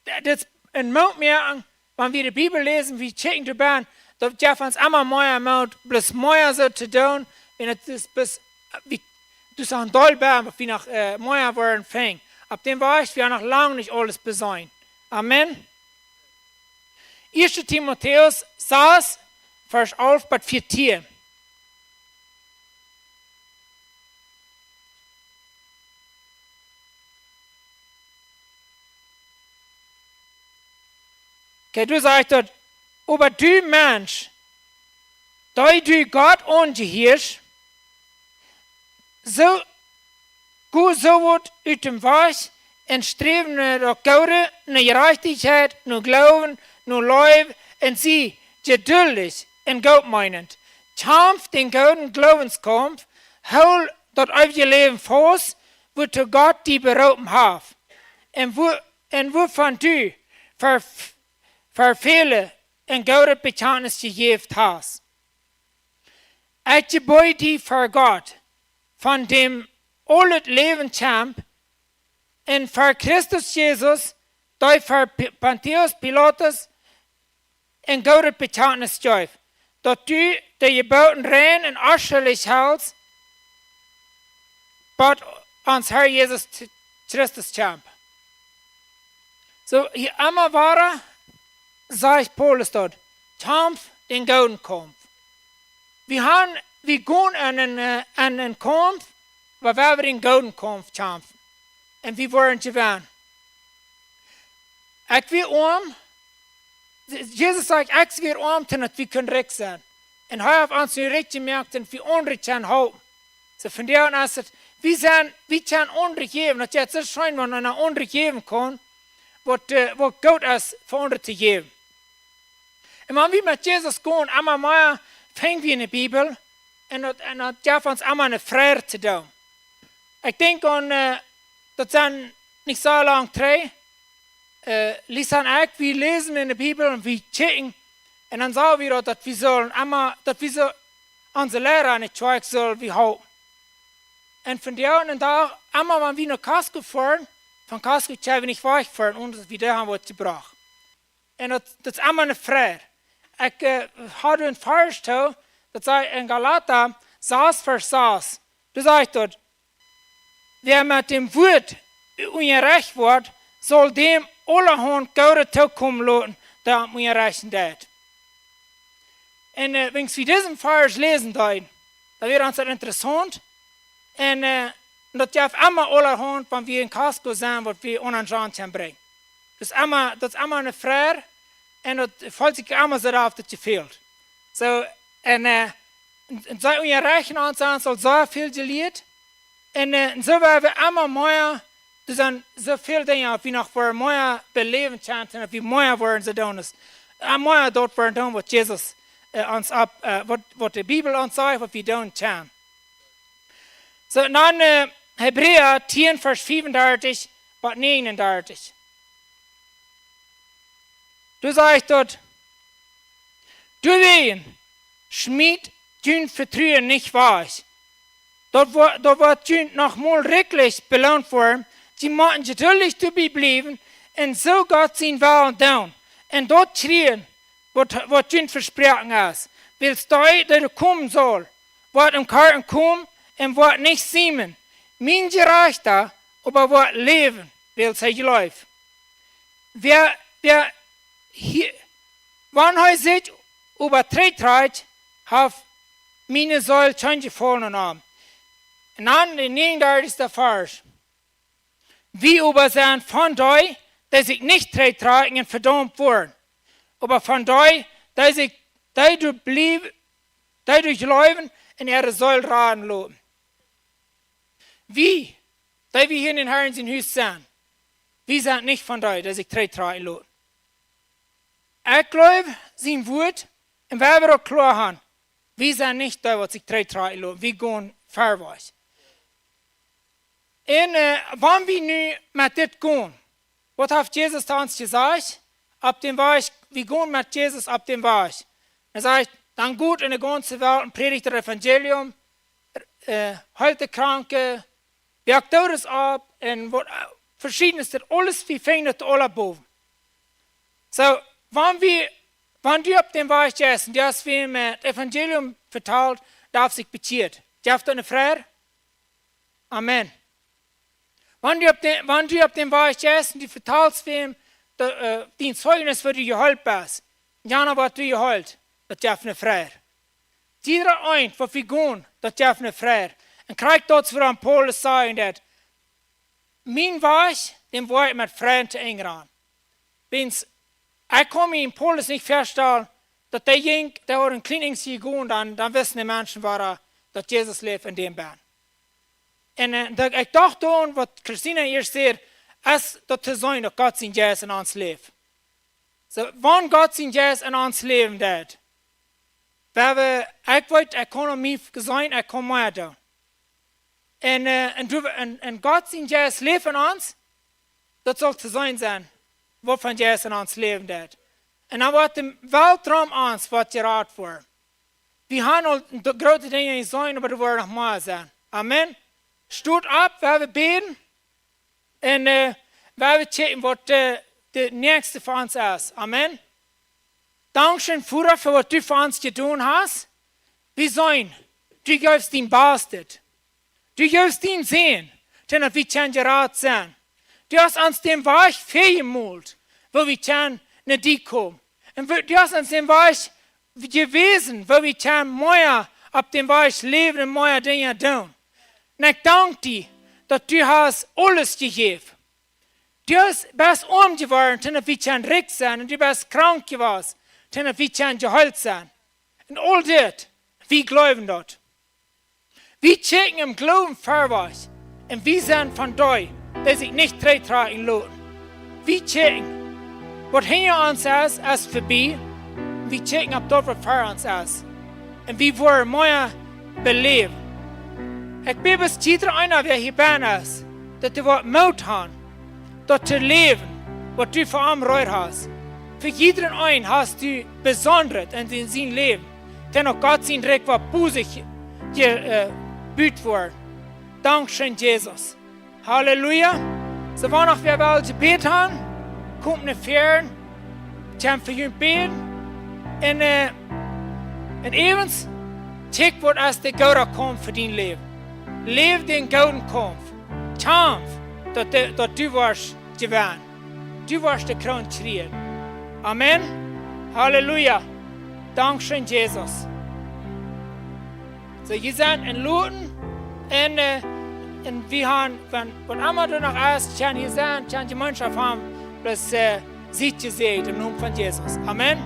d-, dit es een Moot mea, wan wie de Bibel läsen, wie kjikjen doabie, daut jeft ons emma mea Moot, bloos mea soo to doonen, wan et es, bloos, wie, du saust doll bie, waut wie noch, äh, mea woaren finjen. Opp däm Wajch, wie haben noch lang nich aules beseenen. Amen. Ieeschte Timotäus sas, Varsch alf bat vieetieen. Okay, doa sajcht daut: "Oba du Mensch, dee du Gott aunjehieescht, soo, go soo waut ut däm Wajch un sträw no daut Goode, no Jerajchtichkjeit, no Gloowen, no Leew, un sie jeduldich un gootmeenent. Kjamf dän gooden Gloowenskomf, hool daut eewje Läwen faust, wuatoo Gott die beroopen haft, un wua-, un wuavon du ver-, ver väle een goodet Bekjantnis jejäft hast. Ekj jebäd die ver Gott, von däm aulet Läwen kjemt, un ver Christus Jesus, dee ver P-, Pontius Pilatus een goodet Bekjantnis jeef, daut du de Jeboten rein un onschullich helst, bat ons Herr Jesus T-, Christus kjemt." Soo, hia emma wada sajcht Paulus daut: "Kjamf dän gooden Kaumf." Wie haben, wie gonen aun een, äh, aun een Kaumf, wua wie dän gooden Kaumf kjamfen. Un wie woaren jewennen. Ekj wia oam. Jesus sajcht: "Ekj wia oam, toom daut wie kunnen rikj sennen." Un hee haft ons nu rikj jemoakt, toom wie aundre kjennen halpen. Soo, vondoag es et, wie sent, wie kjennen aundre jäwen. Daut es soo scheen, wan eena aundre jäwen kaun, waut, äh, waut goot es fa aundre to jäwen. Un wan wie met Jesus gonen, emma mea finj wie enne Bibel, un daut, un daut jeft ons emma eene Freid to doonen. Ekj denkj aun, äh, daut es nich soo lang trigj, äh, Lisa un ekj, wie läsen enne Bibel un wie kjikjen, un dan sagen wie daut, daut wie sellen emma, daut wie soo, onse Liera enne Kjoakj sellen wie halpen. Un vondoag dän Dach, emma wan wie no Costco foaren, von Costco kjenn wie nich wajchfoaren, onen daut wie doa haben waut jebrocht. Un daut, daut es emma eene Freid. Ekj, äh, haud een Varsch too, daut sajcht en Galata sas Varsch sas. Doa sajcht daut: "Wäa met däm Wuat unjarecht woat, saul däm aulahaunt Goodet tookomen loten, dee am unjarechten deit." Un, äh, wan wie disen Varsch läsen deeden, dan wia ons daut interessaunt. Un, äh, daut jeft emma aulahaunt, wan wie en Costco sent, waut wie aun ons aun kjennen brinjen. Daut es emma, daut es emma eene Freid. Un daut felt sikj emma soo, daut daut jefelt. Soo, un, äh, un, un see unjarechten ons aun, saul soo väl jelieet. Un, äh, un soo woaren wie emma mea, doa sent soo väl Dinja, waut wie noch fa mea beläwen kjennen, un waut wie mea woaren soo doonen, es, äh, mea daut woaren doonen, waut Jesus, äh, ons opp, äh, waut, waut de Bibel ons sajcht, waut wie doonen kjennen. Soo, un dan, äh, Hebräa tieen, Varsch fiefundartich bat näajenundartich. Doa sajcht daut: "Doawäajen schmiet jun Vetruen nich wajch. Daut wo-, daut woat junt noch mol rikjlich beloont woaren. Jie motten jeduldich doabie bliewen, Un soo Gott sien Wellen doonen. Un daut kjrieen, waut, waut junt vesproaken es. Wiels dee, dee doa komen saul, woat em Kjarpe komen un woat nich siemen. Mien Jerajchta oba woat läwen, wiels hee jleeft. Wäa, wäa hia, wan hee sikj oba trigjtrakjt, haft miene Seel kjeen Jefaulen aun am. Un dan de näajenundartichste Varsch. Wie oba sent von dee, dee sikj nich trigjtrakjen un vedaumt woaren, oba von dee, dee sikj, dee doa bliew-, dee doa jleewen un äare Seel raden loten. Wie, dee wie hia en dän Harn sien Hus sent, wie sent nich von dee, dee sikj trigjtrakjen loten. Ekj jleew sien Wuat, un wie haben daut kloa aun, wie sent nich dee, waut sikj trigjtrakjen loten, wie gonen verwoats. Un, äh, wan wie nu met dit gonen, waut haft Jesus to ons jesajcht? Opp dän Wajch, wie gonen met Jesus opp dän Wajch. Hee sajcht, dan got en de gaunze Welt un prädicht daut Evangelium, äh, heelt de Kranke, wäakt Doodes opp un waut, äh, veschiednet, aules, wie finjen daut aula bowen. Soo, wan wie, wan du opp dän Wajch jeist un du hast wäm, äh, daut Evangelium vetalt, daut sikj bekjieet, jeft daut ne Freid? Amen. Wan du opp dän, wan du opp dän Wajch jeist un du vetalst wäm, daut, äh, dien Zeichnis, woo du jeheelt best, un jana woat du jeheelt, daut jeft ne Freid. Jieda eent, waut wie gonen, daut jeft ne Freid. Un krakjt daut, waut Paulus säd, daut: Mien Wajch, dän woa ekj met Freid to Enj gonen. Wiels, ekj kaun mie Paulus nich väastalen, daut dee jinkj, dee haud een kjlien Enjtje jegonen, dan, dan wisten de Menschen, woo, daut Jesus läft en däm Boot. Un, äh, daut, ekj docht dan, waut Christina ieescht säd, es daut to seenen, daut Gott sien Jeist en ons läft. Soo, wan Gott sien Jeist en ons läwen deit, wie haben, ekj weet, ekj kaun aun mie seenen, ekj kaun mea doonen. Un, äh, un du, un, un Gott sien Jeist läft en ons, daut saul to seenen sennen, waut fa een Jeist en ons läwen deit. Un dan woat de Welt rom ons woat jerat woaren. Wie haben aul de groote Dinja jeseenen, oba doa woaren noch mea sennen. Amen. Stot opp, wie haben bäden. Un, äh, wie haben kjikjen, waut, äh, de näakjste fa ons es. Amen. Dankscheen, Voda, fa waut du fa ons jedonen hast. Wie seenen, du jefst dien Bastet. Du jefst dienen Sän, daut wie kjennen jerat sennen. Du hast ons dän Wajch väajemolt, woo wie kjennen no die komen. Un woo, du hast ons dän Wajch jewäsen, woo wie kjennen mea opp dän Wajch läwen un mea Dinja doonen. Un ekj dank die, daut du hast aules jejäft. Du hast, best oam jeworden, daut wie kjennen rikj sennen, un du best krank jewast, daut wie kjennen jeheelt sennen. Un aul dit, wie jleewen daut. Wie kjikjen em Gloowen verwoats, un wie sent von dee, dee sikj nich trigjtrakjen loten. Wie kjikjen, waut hinja ons es, es verbie. Wie kjikjen opp daut, waut ver ons es. Un wie woaren mea beläwen. Ekj bäd, daut jieda eena, wäa hia bennen es, daut hee woat Moot haben, daut to läwen, waut du fa am reed hast. Fa jieda eenen hast du besondaret en sien, sien Läwen. Daut uk Gott sien Rikj woat bosich je, äh, jebut woaren. Dankscheen, Jesus. Halleluja. Soo, wan noch wäa well Jebäd haben, komt no väaren, kjennen fa junt bäden. Un, äh, un äwent, kjikj, waut es de goode Kaumf fa dien Läwen. Läw dän gooden Kaumf. Kjamf, daut de, daut du woascht jewennen. Du woascht de Kroon kjrieen. Amen. Halleluja. Dankscheen, Jesus. Soo, jie sent enloden. Un, äh, un wie haben, wan, waut emma doa noch es, kjennen jie sennen, kjennen Jemeenschoft haben. Bloos, äh, siet jesäajent em Nomen von Jesus. Amen.